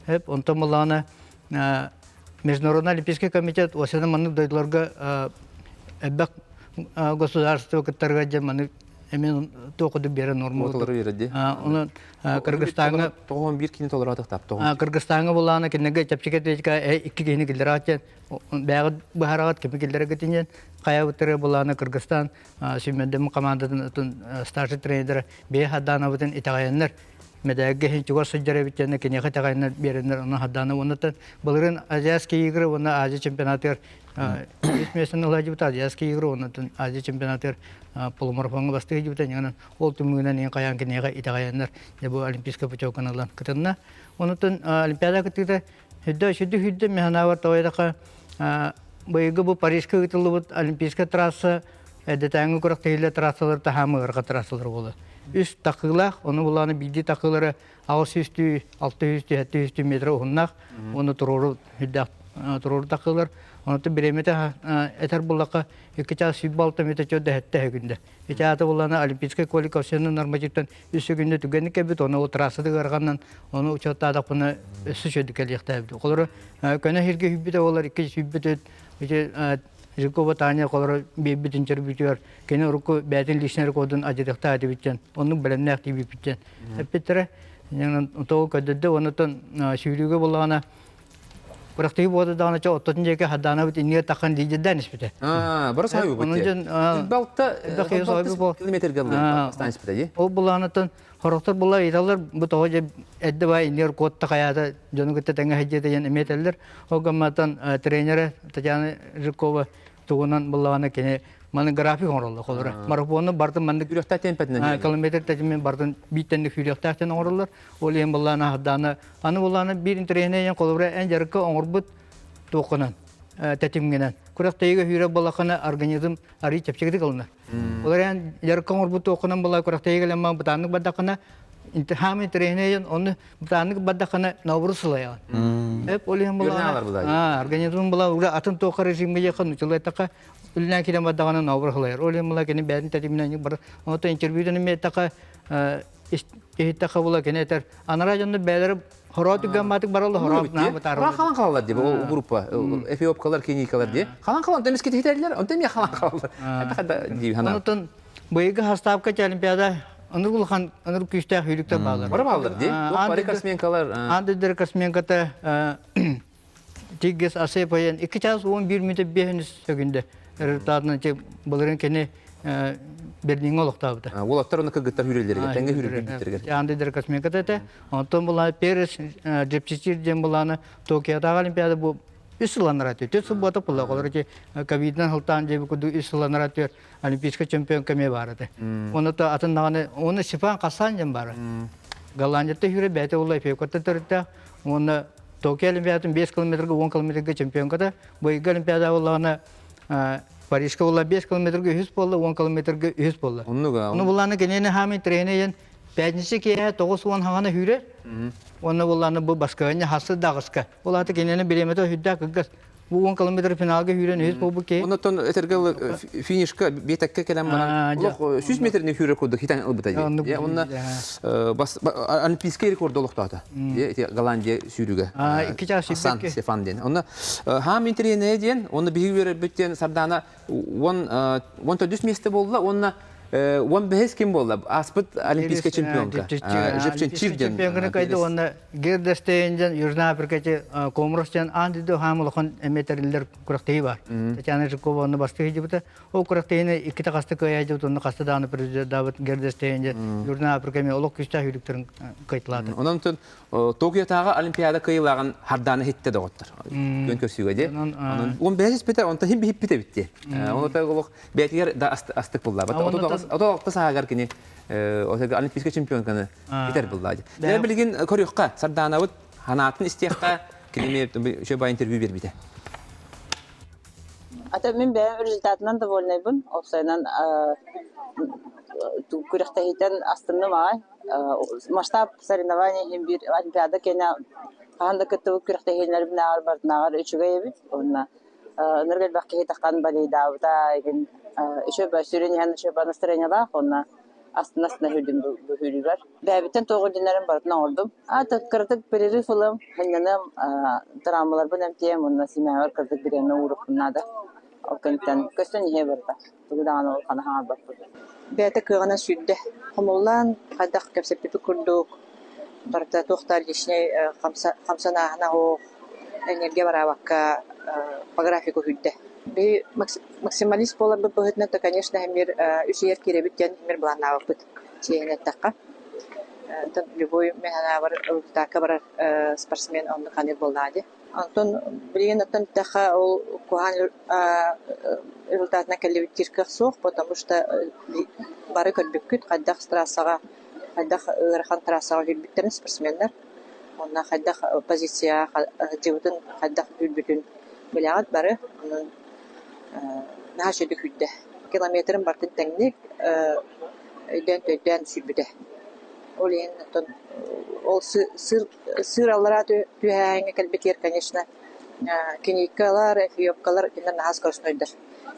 Эп онтон былаана Международный олимпийский комитет осена маннык дойдуларга элбэх государство кыттарга дьэ маннык эмиэ туох курдук биэрэр норма. Квоталары биэрэр дии. Онон Кыргызстаҥҥа 91 кини толороотохтаап тоҕо. Кыргызстаҥҥа булаана кинилэргэ чэпчэки атлетика икки киһини киллэрээт диэн бэйэҕит быһараҕыт кими киллэрэргитин диэн хайабыттары булаана Кыргызстан сүүмэрдэммит хамаандатын атын старший тренердэрэ бэйэ Хаддаанабытын итэҕэйэннэр мэдээлгэ иһин чугас сылдьар эбит диэннэр киниэхэ итэҕэйэннэр биэрэннэр онон Хаддаана уонна былырыын Азиатские игры уонна Азия чемпионатыгар үс миэстэни ылаадьыбыта Азиатские игры уонна Азия чемпионатыгар полумарафоҥҥа бастыы сылдьыбыта инньэ ол түмүгүнэн иһин хайаан киниэхэ итэҕэйэннэр дьэ бу олимпийскай путевканы ылан кытынна. Онутун Олимпиада кыттыыта сүрдэ сүрдэ сүрдэ мин санаабар тоҕо быйылгы бу Парижка ыытыллыбыт Олимпийскай трасса эрдэтээҥҥи күрэхтэһиилэр трассалар таһаамы ыарха трассалар буолар. Үс такыылаах, ону булааны биирдии такыылары 600 600 700 метр уһуннаах, уонна туруору үрдээх туруору такыылар. Онтон бириэмэтэ этэр буллахха 2 чаас 26 метр чөдө сэттэ күндэ. Ити аата буллана Олимпийскай квалификационный нормативтан үс күндэ түгэнник кэлбит, ону трассада ыараханнан, ону учуоттаатахпына өссө үчүгэйдик кэлиэхтээбит. Холоро көнө сиргэ сүүрбүтэ буолар, икки сүүрбүт ити Жиркова Таня холоро биэрбит интервьютугар кини урукку бэйэтин личный рекордун адьырыахтаах этибиттэн, оннук бэлэмнээх тиийбиппиттэн эппиттэрэ. Тоҕо көрдөрдө, оннуттан сүүрүүгэ буллаҕына Бырахтыы буода даҕаны чэ оттотун диэки Хаддаанабыт иннигэр таххан лидердээн испитэ. Бары саайбыт дии. Балта километрга бастаан испитэ дии. Ол булаанаттан хорохтор була ыйыталлар бу тоҕо дьэ эрдэ бай иннигэр куотта хайаата дьону кытта тэҥҥэ сылдьыата диэн эмиэ этэллэр. Ол гамматтан тренерэ Татьяна Жиркова тугунан буллаҕына кини маны график оҥороллор холоро. Марафону бартын маннык Үрөхтää темпэтинэн. Километр тэтимин бартын бииттэнник сүүрүөхтээх оҥороллор. Ол иһин буллаана Хаддаана Аны буллаана биир интэриэһинэй диэн холобура эн дьарыкка оҥорбут туоххунан тэтимҥинэн күрэхтэһиигэ сүүрэр буоллаххына организм арыый чэпчэкитик ылынар. Ол эрэн дьарыкка оҥорбут туоххунан буолла күрэхтэһиигэ лэммэ бытааннык бардаххына Хаамын тренерин оны бытааннык бардахына наоборот сылайаҕын. Эп ол иһин була организм була ура атын тоха режимге якын учулайтака үлнән килен бардаҕына наоборот сылайар. Ол иһин була кини бэйэтин тэтиминэн бар. Онто интервьюдан эме така иһиттэхэ була кини этэр анараа дьонно бэйэлэрэ хороотук гамматык баралла хороот наа бытаараллар. Халан халалар дии ол группа эфиопкалар кеникалар дии. Халан халан темис кетитерлер, онтон эмиэ халан халалар. Это дии хана. Онтон быйылгы хастаапка олимпиада ыныр улахан ыныр күүстээх сүүрүктэр бааллар. Бары бааллар дии. Бары косменкалар. Андыдыр косменката Тиггес Асепайан 2 час 11 мүнөтэ 5 сөкүндэ результатынан былырын кини Берлиҥҥэ олохтообута. Уолаттар оны кыргыттар хүрэллэригэр, тэҥҥэ хүрэллэригэр. Андыдыр косменката этэ. Онтон була Перес Джепчичир диэн булааны Токиотааҕы Олимпиада бу үс сылланара түөр. Түөрт сыл буота була. Олор ити ковидынан сылтаан дьэби курдук үс сылланара түөр олимпийскай чемпион кэмэ баар этэ. Оны то атын даҕаны оны Степан Хасан диэн баара. Голландията хүрэ бэйэтэ була Эфиопияттан төрүттээх. Уонна Токио Олимпиадатын 5 километрга 10 километрга чемпионката. Быйылгы Олимпиада буоллаҕына Парижка буолла 5 километрга үһүс буолла, 10 километрга үһүс буолла. Оннуга. Ону буллааны кинини хаамын тренер пятница киэһэ 90 хаҕана сүүрэр. Уонна буоллааны бу баскыһанньа хассы даҕыска. Ол аата кинини бириэмэтэ сүрдээх кылгас. Бу 10 километр финалга сүүрэн үһүс буолбут киһи. Оннотон этэргэ финишка биэтэккэ кэлэн баран олох 100 метрни сүүрэр курдук хитэн ылбыта дии. Онно олимпийский рекорд олохтоото. Голландия сүүрүгэ. Асан Стефан диэн. Онно хаам интириэнэ диэн, онно биһиги үөрэрбит диэн Сардаана 14 место буолла, уонна 15 ким буолла? Аспыт олимпийскай чемпионка. Жепченчив диэн. Чемпионканы кайды уонна Гердестейн диэн Южная Африка Комрос диэн аан дойду хаам улахан эметериллер күрэхтэһии бар. Татьяна Жукова онно бастыы сылдьыбыта. Ол күрэхтэһиини иккитэ хаста кыайа сылдьыбыт, онно хаста даҕаны президент Гердестейн диэн Южная Африка эмиэ олох күүстээх сүүрүктэрин кыайталаата. Онон Токиотааҕы Олимпиада кыайыылааҕын харданы иһиттэ доҕоттор. Күөн көрсүүгэ дии. Онон 15 испитэ, онтон хим биһиппит эбит дии. Оны олох бэйэтигэр да астык буллаабат. 36 сааһыгар кини олимпийскай чемпионканы итер буллаа дии. Дьэ билигин көрүөххэ, Сардаанабыт ханаатын истиэххэ, кини үчүгэй бай интервью биэрбитэ. Ата мин бэйэм результатынан довольнайбын. Опсайынан күрэхтэһиитэн астынным аҕай. Масштаб соревнований иһин биир олимпиада кэнэ хаһан да кыттыбыт күрэхтэһиилэрбинээҕэр барытынааҕар үчүгэй эбит. Уонна ынырык элбэх киһи таххан балейдаабыта игин үчүгэй сүрүн иһэн үчүгэй настроениелаах уонна астына-астына сүүрдүм бу сүүрүүбэр. Бэйэбиттэн туох ирдэнэрин барытын оҥордум. А кыратык перерыв ылым, сынньаныам, травмаларбын эмтиэм уонна семьябар кыратык бириэмэ ууруохпун наада. Ол кэнниттэн көстөн иһиэ барыта. Тугу даҕаны улаханы хаҥарбаппыт. Бэйэтэ кыаҕынан сүүрдэ. Хомуллаан, хайдах кэпсэппиппит курдук, барыта туох да личнэй хамсанааһына суох, энергия бараабакка по графику сүүрдэ. Биһи максималист буоларбыт быһыытынан, то, конечно, эмиэ үс ыйар киирэбит диэн эмиэ былааннаабыппыт чиэһинэ эттэххэ. Оттон любой мин санаабар результакка барар спортсмен оннук ханыыр буоллаҕа дии. Онтон билигин оттон эттэххэ ол куһаҕан результатынан кэллибит диир кыах суох, потому что бары көрбүккүт хайдах трассаҕа хайдах ыарахан трассаҕа сүүрбүттэрин спортсменнар уонна хайдах позицияҕа сылдьыбытын хайдах сүүрбүтүн билэҕит бары. Онон наһаа үчүгэйдик сүүрдэ. Километрын барытын тэҥник өйдөөн-төйдөөн сүүрбүтэ. Ол иһин оттон ол сыр Сыыр аллараа түһээһиҥҥэ кэлбитигэр, конечно, киникалар, эфиопкалар кинилэр наһаа скоростнойдар.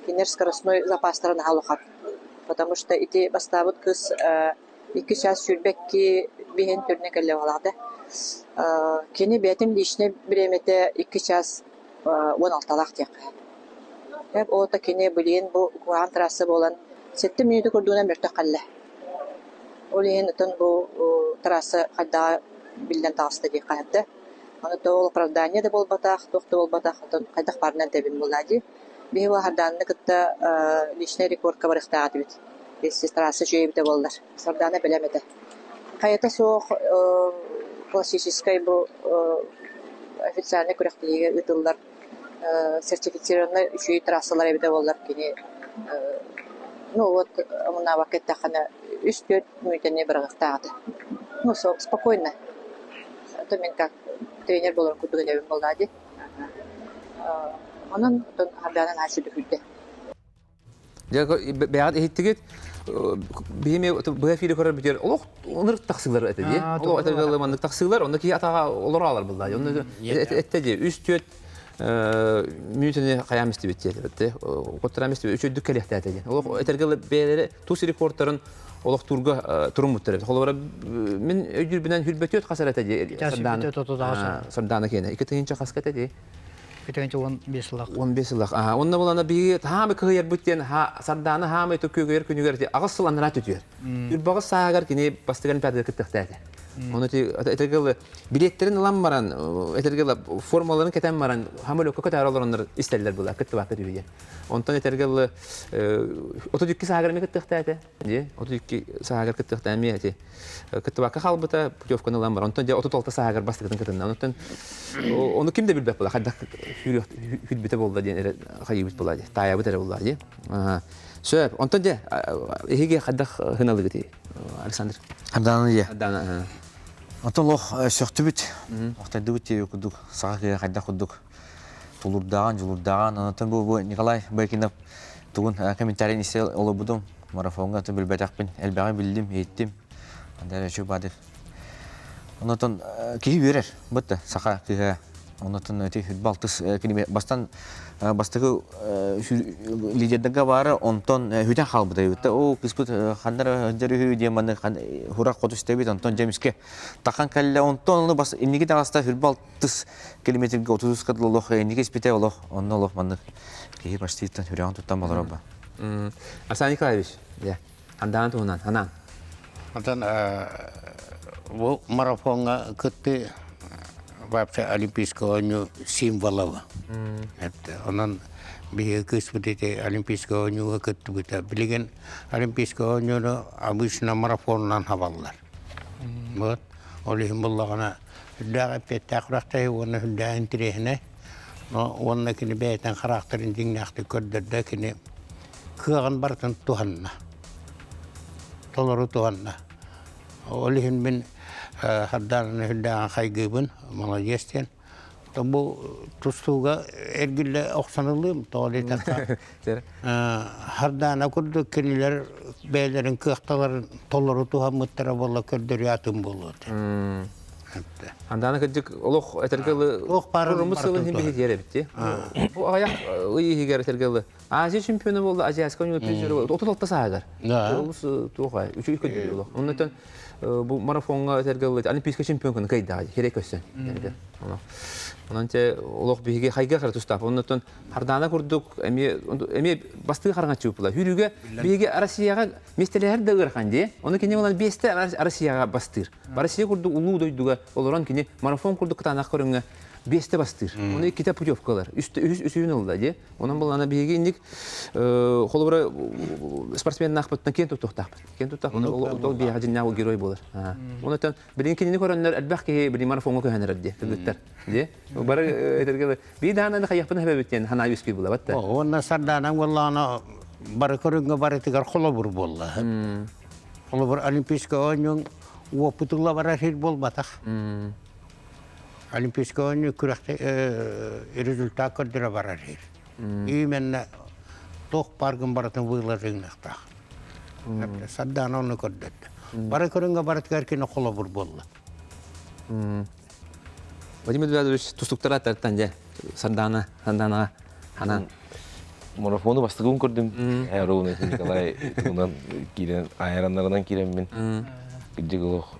Кинилэр скоростной запастара наһаа улахан. Потому что ити бастаабыт кыыс 2 час 22 биһин төрүнэ кэллэ баҕалаах да. Кини бэйэтин личнэй бириэмэтэ 2 час 16-лаах диэххэ. Ол кини билигин бу куһаҕан трасса буолан 7 мүнүүтэ курдугунан мөлтөх кэллэ. Ол иһин оттон бу трасса хайдаҕа биллэн таҕыста диэххэ сөп да. Аны то ол оправдание да буолбатах, туох да буолбатах, оттон хайдах баарынан этэбин буоллаа дии. Биһи бу Сардаананы кытта личнэй рекордка барыахтаах этибит. Если трасса үчүгэй эбитэ буоллар. Сардаана бэлэм этэ. Хайата суох классическай бу официальнай күрэхтэһиигэ ыытыллар сертифицированнай үчүгэй трассалар эбитэ буоллар кини ну вот омуннаабакка эттэххинэ 3-4 мүнүүтэни быраҕыахтаах этэ. Ну спокойно. Это мин как тренер буоларын курдук этэбин буоллаа дии. Онон оттон Хардаана наһаа үчүгэй сүүрдэ. Дьэ бэйэҕит иһиттигит биһими быһа эфири көрөр бүтэр олох ынырык тахсыылар этэ дии. Олох этэргэ маннык тахсыылар, онно киһи атаҕа олоро алар булла. Онно этте дии 3-4 мүнүүтэни хайаам истибит диэтэ. Коттарам истибит үчүгдүк кэлиэхтээтэ диэн. Олох этэргэ бэйэлэри тус рекордтарын олохтуурга туруммуттар эбит. Холобура мин өйдүүрбүнэн хүрбөтүөт хас эрэ этэ дии. Сардаана Сардаана киэнэ. 2 хаска этэ дии. Бүтүнчэ 15 сылах. 15 сылах. Аа, онно булана биһиги хаамы кыһыйарбыт диэн Сардаана хаамы күөгүйэр күнүгэр ити аҕыс сыл анараа түтүөр. Үрбаҕыс сааһыгар кини бастыган олимпиадага кыттыахтаата. Ону ити этэргэ билиэттерин ылан баран, этэргэ формаларын кэтэн баран, хамөлөккө көтөөрө олороннор истэллэр була, кыттыбакка түһү диэн. Онтон этэргэ 32 сааһыгар эмиэ кыттыахтаата. Дии, 32 сааһыгар кыттыахтаан эмиэ ити кыттыбакка хаалбыта, путевканы ылан баран. Онтон дьэ 36 сааһыгар бастакытын кытынна. Онтон ону ким да билбэт була, хайдах хүрбүтэ буолла диэн эрэ хайыыбыт була дии, таайабыт эрэ буолла дии. Сөп. Онтон дьэ эһиги хайдах хыналыгыт Александр? Ардана дьэ. Ардана. Онтон лох сөхтүбүт. Охтойдубут диye курдук, саха киһи хайдах курдук тулурдааҕын, дьулурдааҕын. Онтон бу Николай Байкинов тугун комментарийын истэ олорбутум. Марафоҥҥа атын билбэтэхпин, элбэҕи биллим, иһиттим. Анда үчүгэй баадыр. Онтон киһи үөрэр, бытта саха кыыһа. Онтон ити балтыс кини бастан бастакы лидердарга баара, онтон хүтэн хаалбыта. Бытта оо кыыспыт ханнара сылдьар үһү диэн манны хурах хоту истэбит, онтон дьэмискэ тахан кэллэ. Онтон ону бас инники таҕыста хүрбал тыс километрга 30 дылы олох инники испитэ олох онно олох маннык киһи почти сүрэҕин туттан болоро ба. Александр Николаевич, я Андаан туһунан анаан. Онтон бу марафоҥҥа кытты вообще Олимпийскай оонньуу символа. Онон биһиги кыыспыт ити Олимпийскай оонньууга кыттыбыта. Билигин Олимпийскай оонньууну обычно марафонунан хабаллар. Вот. Ол иһин буллаҕына Үрдээх эппиэттээх күрэхтэһии уонна үрдээх интэриэһинэй. Уонна кини бэйэтин характерын дьиҥнээхтик көрдөрдө, кини кыаҕын барытын туһанна. Толору туһанна. Ол иһин мин Хардараны үрдээҕин хайгыыбын, молодец диэн. Бу тустууга эргиллэ охсон ылыым, тоҕо диэтэххэ, Хардаана курдук кинилэр бэйэлэрин кыахталарын толору туһаммыттара буолла көрдөрүү атын буолуо этэ. Андаана кырдьык олох этэргэ ылы Туох баарын уруммут сылын иһин биһи диэр эбит дии. Бу аҕыйах ый иһигэр этэргэ ылы Азия чемпиона буолла, Азиатскай оонньуу призера буолла. 36 сааһыгар. Олус туох ай, үчүгэй көрдөрүү олох. Оннуттан бу марафоҥҥа этэргэ ылы олимпийскай чемпион кыайдаҕа хирей көссөн. Онон те олох биһиги хайга хара тустаах. Оннуттан Хардаана курдук эмиэ эмиэ бастыы хараҥаччы була. Хүрүүгэ биһиги Россияҕа миэстэлэһэр да ыарахан дии. Ону кини булан биэстэ Россияҕа бастыыр. Россия курдук улуу дойдуга олорон кини марафон курдук кытаанах көрүҥҥэ биэстэ бастыыр. Ону иккитэ путевка ылар. Үс үсүһүн ылла дии. Онон булана биһиги инник холобура спортсменнаахпыттан киэн туттуохтаахпыт. Киэн туттахпыт ол биһиэхэ дьиннээх герой буолар. Онон билин кинини көрөннөр элбэх киһи билин марафоҥҥа көһөн эрэр дии кыргыттар. Дии. Бары этэргэ биир даҕаны хайыахпын эбэбит диэн санаа үөскүү булабат да. Уонна Сардаана буоллаҕына бары көрүҥҥэ барытыгар холобур буолла. Холобур Олимпийскай оонньууҥ уопутула барар сир буолбатах. Олимпийскай оонньуу күрэхтэ результат көрдөрө барар сир. Именно туох паргын барытын выложыҥныахтаах. Сардаана ону көрдөрдө. Бары көрүҥҥэ барытыгар кини холобур буолла. Владимир Эдуардович тустуктара аттарыттан дьэ Сардаана Сардаанаҕа анаан Марафону бастакыбын көрдүм. Ровно Николай тугунан киирэн айараннарынан киирэммин кырдьык олох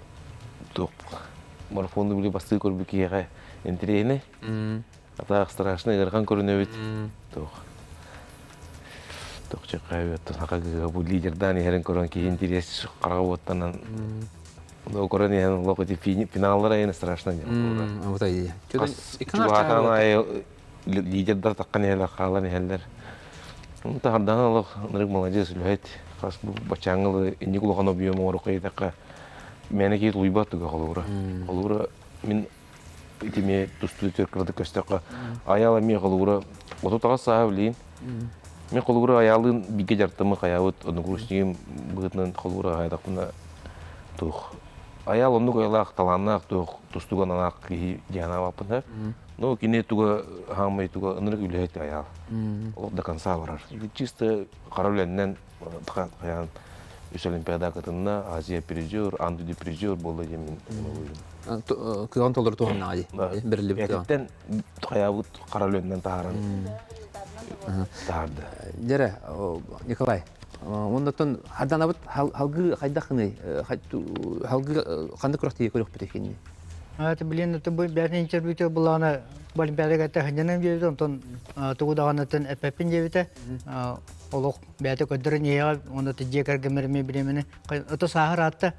туох марафону били бастыы көрбүт киһиэхэ интэриэһинэй. Атаах страшно ыарахан көрүнэбит. Туох туох чеккайбыттан саха кыыһа бу лидердаан иһэрин көрөн киһи интэриэс хараҕа уоттанан Көрөн иһэн олох ити финаллар айаны страшно диэн. Вот айы. Чугаһаан айы лидердар таххан иһэллэр, хаалан иһэллэр. Таһардаан олох ынырык молодец үлэһит. Хас бу бачааҥҥылы инник улахан объем оҥорук ыйдахха мээнэ киһи тулуйбат туга холобура. Холобура мин итими тустуу кыратык көстөххө аял эмиэ холобура 38 сааһа билигин. Мен холобура аялыын бигэ дьартымы хайабыт однокурсникым быһыытынан холобура хайдахпына туох. Аял оннук айылаах талааннаах туох тустуган анаах киһи диэн аабаппын Но кини туга хаамай туга ынырык үлэһит аял. Олох до конца барар. Чисто хара үлэннэн хайаан үс олимпиада кытынна, Азия призер, Ан призер буолла диэн мин Кыаҕын толору туһаннаҕа дии. Бэриллибит Бэйэтиттэн хайаабыт хара үлэннэн таһааран таһаарда. Дьэрэ, Николай, оннотон харданабыт халгыы хайдахыный? Халгыы ханнык күрэхтиги көрүөхпүтүй кинини? Это блин, это бу бәрин интервьюте булаана Олимпиадага тэһиннэнэн диэбитэ, онтон тугу даҕанытын эппэппин диэбитэ. Олох бэйэтэ көрдөрөн иһиэҕэ, уонна дьиэ кэргэммэр эмиэ бириэмэни ото сааһыр аатта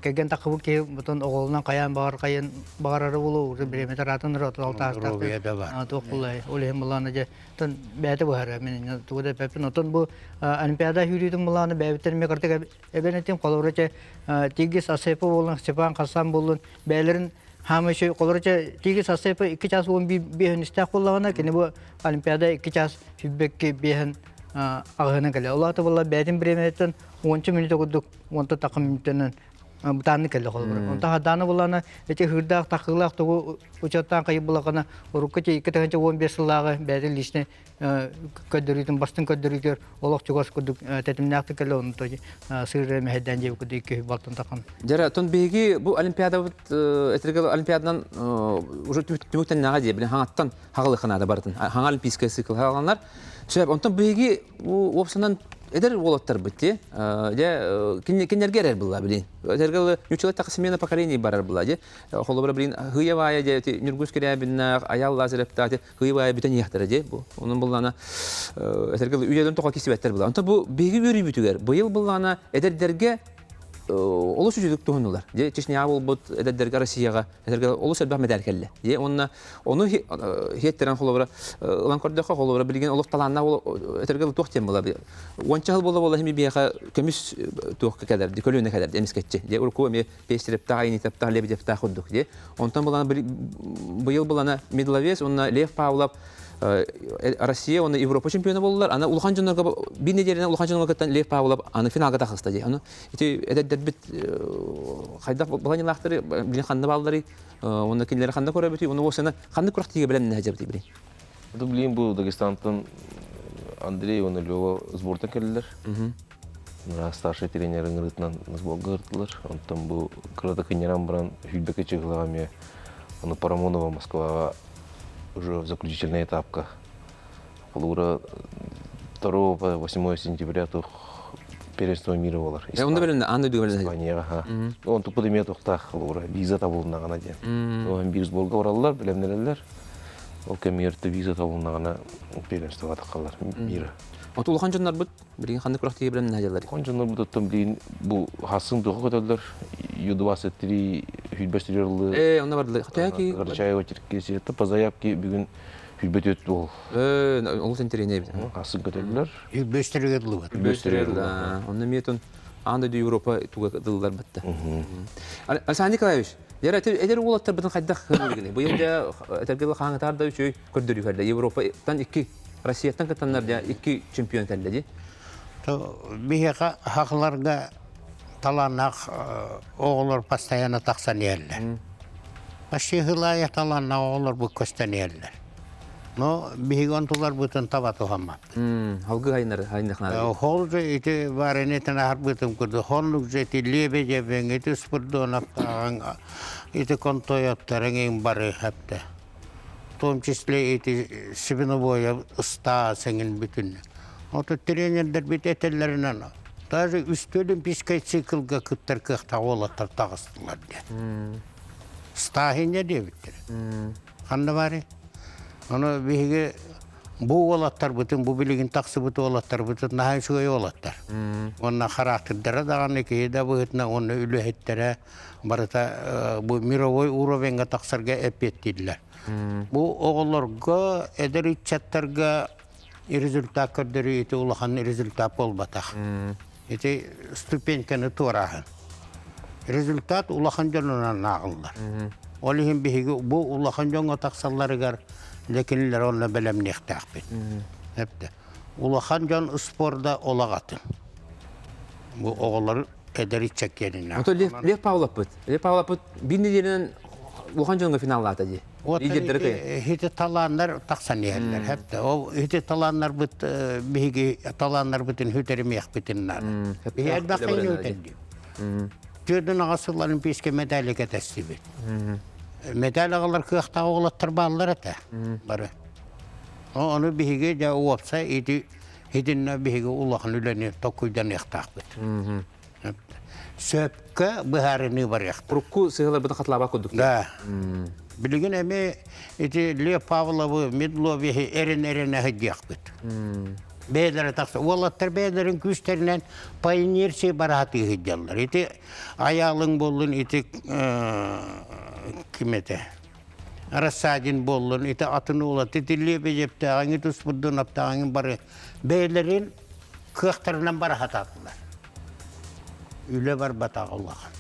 кэргэн таххыбыт киһи ботон оҕолунан хайаан баҕар хайан баҕарары буолуо уже бириэмэтэ ыраатан ырата алтаастаах туох булай ол иһин булаана дьэ тон бэйэтэ быһара мин тугу да эппэппин отон бу олимпиада сүүрүүтүн булаана бэйэбиттэн эмиэ кырдык эбэн этим холобура чэ Тигис Асепа буоллун Степан Хасан буоллун бэйэлэрин хаамай үчүгэй холобура чэ Тигис Асепа 2 час 11 биэһин истээх буоллаҕына кини бу олимпиада 2 час 22 биэһин аҕыһынан кэлэ. Ол аата буолла бэйэтин бириэмэтиттэн уонча мүнүүтэ курдук уонта тахха мүнүүтэнэн бытааннык кэллэ холобура. Онто хадааны буллаана эти хыырдаах тахыылаах тугу учуоттаан хайы буллаҕына урукку 2015 сыллааҕы бэйэтин личный көрдөрүүтүн бастыҥ көрдөрүүтүгэр олох чугас курдук тэтимнээхтик кэллэ онно сыыр мэһэйдээн диэбит курдук икки балтан тахан. Дьэрэ, оттон биһиги бу олимпиадабыт этэргэ олимпиаданан уже түмүктэннэҕэ дии, билин хаҥаттан хаҕылыахха наада барытын. Хаҥа олимпийскай цикл хаҕаланар. Сөп, онтон биһиги уопсанан эдэр уолаттарбыт дии. Дьэ, кинилэргэ эрэр была билин. Этэргэ ньуччалар тахса смена поколений барар была дии. Холобура билин хыйа баайа дьэ Ньургус Кирябиннаах, Аял Лазаревтаах хыйа баайа бүтэн иһэхтэрэ дии. Бу онон буллаана этэргэ үйэлэрин тоҕо кисибэттэр была. Онтон бу биһиги үөрүүбүтүгэр быйыл буллаана эдэрдэргэ олус үчүгдүк туһуннулар. Дьэ Чечняҕа буолбут эдэрдэргэ Россияҕа этэргэ олус элбэх медаль кэллэ. Дьэ уонна ону хиэттэрэн холобура ылан көрдөххө холобура билигин олох талааннаах этэргэ туох диэн була уонча сыл буола буола хими биһиэхэ көмүс туохка кэлэрди көлүөнэ кэлэрди эмискэччи. Дьэ урукку эмиэ Пестеревтаах, Айнитовтаах, Лебедевтаах курдук. Дьэ онтон булана быйыл булана Медловес уонна Лев Павлов Россия уонна Европа чемпиона буоллулар. Аны улахан дьоннорго биир нэдиэлэнэн улахан дьоннорго кыттан Лев Павлов аны финалга тахыста дии. Аны ити эдэрдэрбит хайдах баланилаахтары билин ханна баалларый уонна кинилэри ханна көрөбүтүй уонна уосана ханнык күрэхтиигэ бэлэмнэһэ дьабыты билин. Это блин бу Дагестантан Андрей уонна Лева сбортан кэллилэр. Старший тренер ыҥырыытынан сборга ыртылар. Онтон бу кырата кынньаран баран сүүрбэкэ чыһылаҕа эмиэ аны Парамонова Москваҕа уже в заключительный этапка холура 2 8 сентября тух первенство мира болар. Онда билин аны дүйгө билин. Испанияга ха. Он тупу демия тухтаах холура виза табылыннаҕына диэн. Ол бир сборга бараллар, билемнереллер. Ол кэмигэр виза табылыннаҕына первенствоға тахаллар мира. Оту улахан дьоннорбут Билигин ханнык күрэхтэһии билэн наһадьаллар? Улахан дьоннорбут оттон билигин бу хасын туха көтөллөр Ю-23 сүүрбэс Ээ, онно бардылар. Төһө Карачаева Черкесията по заявке бүгүн 24 уол. Ээ, олус интэриэһинэй эбит. Хасын көтөллөр. Үбөстөрүгэр ылыбат. Үбөстөрүгэр Онно эмиэ тон аан дойду Европа туга ылылар батта. Александр Николаевич, дьэ эдэр уолаттарбытын хайдах көрдүгүнүй? Быйыл дьэ этэргэ хааңытаар да үчүгэй көрдөрүү Европаттан икки Россияттан кыттаннар дьэ икки чемпион кэллэ дии. Биһиэхэ хахларга талааннаах оҕолор постоянно тахсан иһэллэр. Почти сыл талааннаах оҕолор бу көстөн иһэллэр. Но биһиги онтуларбытын таба туһаммаппыт. Халгы хайнар хайнахнаа. Хол же ити барынетин аһарбытым курдук хоннук же ити лебедевең ити спирдоновтааҕыҥ ити контоевтарыҥ иҥ бары хэпте. В том числе эти свиновое ыстаа сеңин бүтүн. Ото тренердер бит этеллеринен даже үстүү олимпийскай циклга кыттар кыахтаах уолаттар таҕыстылар диэн. Стааһиня диэбиттэр. Ханна бары? Ону биһиги бу уолаттарбытын, бу билигин тахсыбыт уолаттарбытын наһаа үчүгэй уолаттар. Уонна характердара даҕаны киһи да быһыытынан уонна үлэһиттэрэ барыта бу мировой уровеньга тахсарга эппиэттииллэр. Бу оҕолорго, эдэр ыччаттарга результат көрдөрүү ити улахан результат буолбатах. Ити ступеньканы туорааһын. Результат улахан дьонунан ааҕыллар. Ол иһин биһиги бу улахан дьоҥҥо тахсалларыгар лекинилэр онно бэлэмниэхтээхпит. Эптэ. Улахан дьон спорда олох атын. Бу оҕолор Эдэр ыччат киэнинэ. Ото Лев, Лев Павловпыт. Лев Павловпыт биир нэдиэлэнэн улахан дьоҥҥо финаллаата дии. Лидердери кыайан. Хити талааннар тахсан иһэллэр. Хэпте. Ол хити талааннарбыт биһиги талааннарбытын хүтэримиэхпитин наада. Биһи элбэх киһини үтэрдим. Түөрдүн аҕа сыл олимпийскай медали кэтэстибит. Медаль аҕалар кыахтаах оҕолоттор бааллар этэ. Бары. Ону биһиги дьэ уопсай ити итиннэ биһиги улахан үлэни толкуйданыахтаахпыт. Сөпкө быһаарыныы барыахтаах. Урукку сыһыаларбытын хатылаабат курдук. Да. Билигин эмиэ ити Лев Павловы, Медловиһы эрэн-эрэнэ сылдьыахпыт. Бэйэлэрэ тахса. Уолаттар бэйэлэрин күүстэринэн по инерции бараатыы сылдьаллар. Ити айаалыҥ буоллун, ити ким этэ? Рассадин буоллун, ити атын уолат, ити Лебедевтээҕиҥи Туспурдуновтааҕыҥы бары бэйэлэрин кыахтарынан бара сатаатылар. Үлэ барбатаҕа улахан.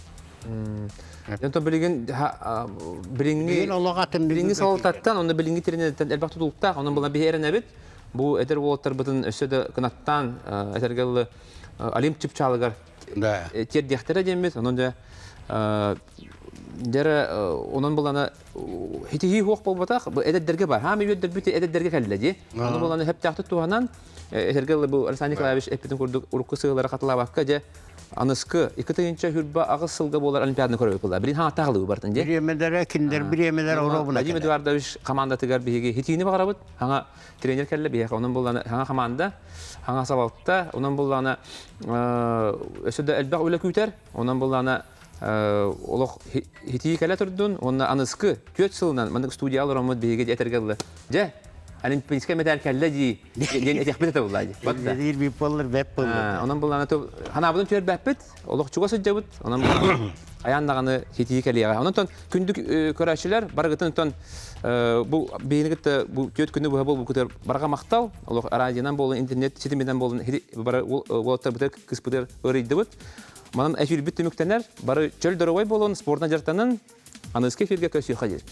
Онтон билигин билиҥҥи олох атын билиҥҥи салалтаттан, онно билиҥҥи тренердэртэн элбэх тутулуктаах, онон була биһи эрэнэбит. Бу эдэр уолаттарбытын өссө да кынаттаан этэргэ дылы Олимп чыпчаалыгар тиэрдиэхтэрэ диэммит. Онон дьэ дьэрэ онон булана хитиһии хуох буолбатах, бу эдэрдэргэ бар. Хаами үөрдэрбит эдэрдэргэ кэллэ дии. Ону булана сөптөөхтүк туһанан этэргэ бу Александр Николаевич эппитин курдук урукку сыалары хатылаабакка дьэ аныскы 2028 сылга буолар олимпиаданы көрөбүт буолла. Билин хаҥаттаах бартын дии. Бириэмэлэрэ кинилэр бириэмэлэр оруобуна Владимир Эдуардович командатыгар биһиги хитиини баҕарабыт. Хаҥа тренер кэллэ биһиэхэ. Онон буллана хаҥа команда, хаҥа салалта, онон буллана өссө да элбэх үлэ күүтэр. Онон буллана олох хитии кэлэ турдун уонна аныскы түөрт сылынан маннык студия олороммут биһиги этэргэ дылы дьэ олимпийскай медаль кэллэ дии диэн этиэхпит этэ булла дии. Биир биир буоллар бэп буоллар. Онон буллана ханаабытын түөрбэппит, олох чугас сылдьабыт. Онон буллана айаан даҕаны хитии кэлиэҕэ. Онон күндү көрөөччүлэр барыгытын тон бу биһини кытта бу түөрт күнү быһа буолбуккутугар барҕа махтал. Олох радионан буолун, интернет ситиминэн буолун бары уолаттарбытыгар кыспытыгар ыарыйдыбыт. Манан эфирбит түмүктэнэр. Бары чөл доруобай буолун, спортна дьарыктанын. Аныгыскы эфиргэ көрсүөххэ диэри.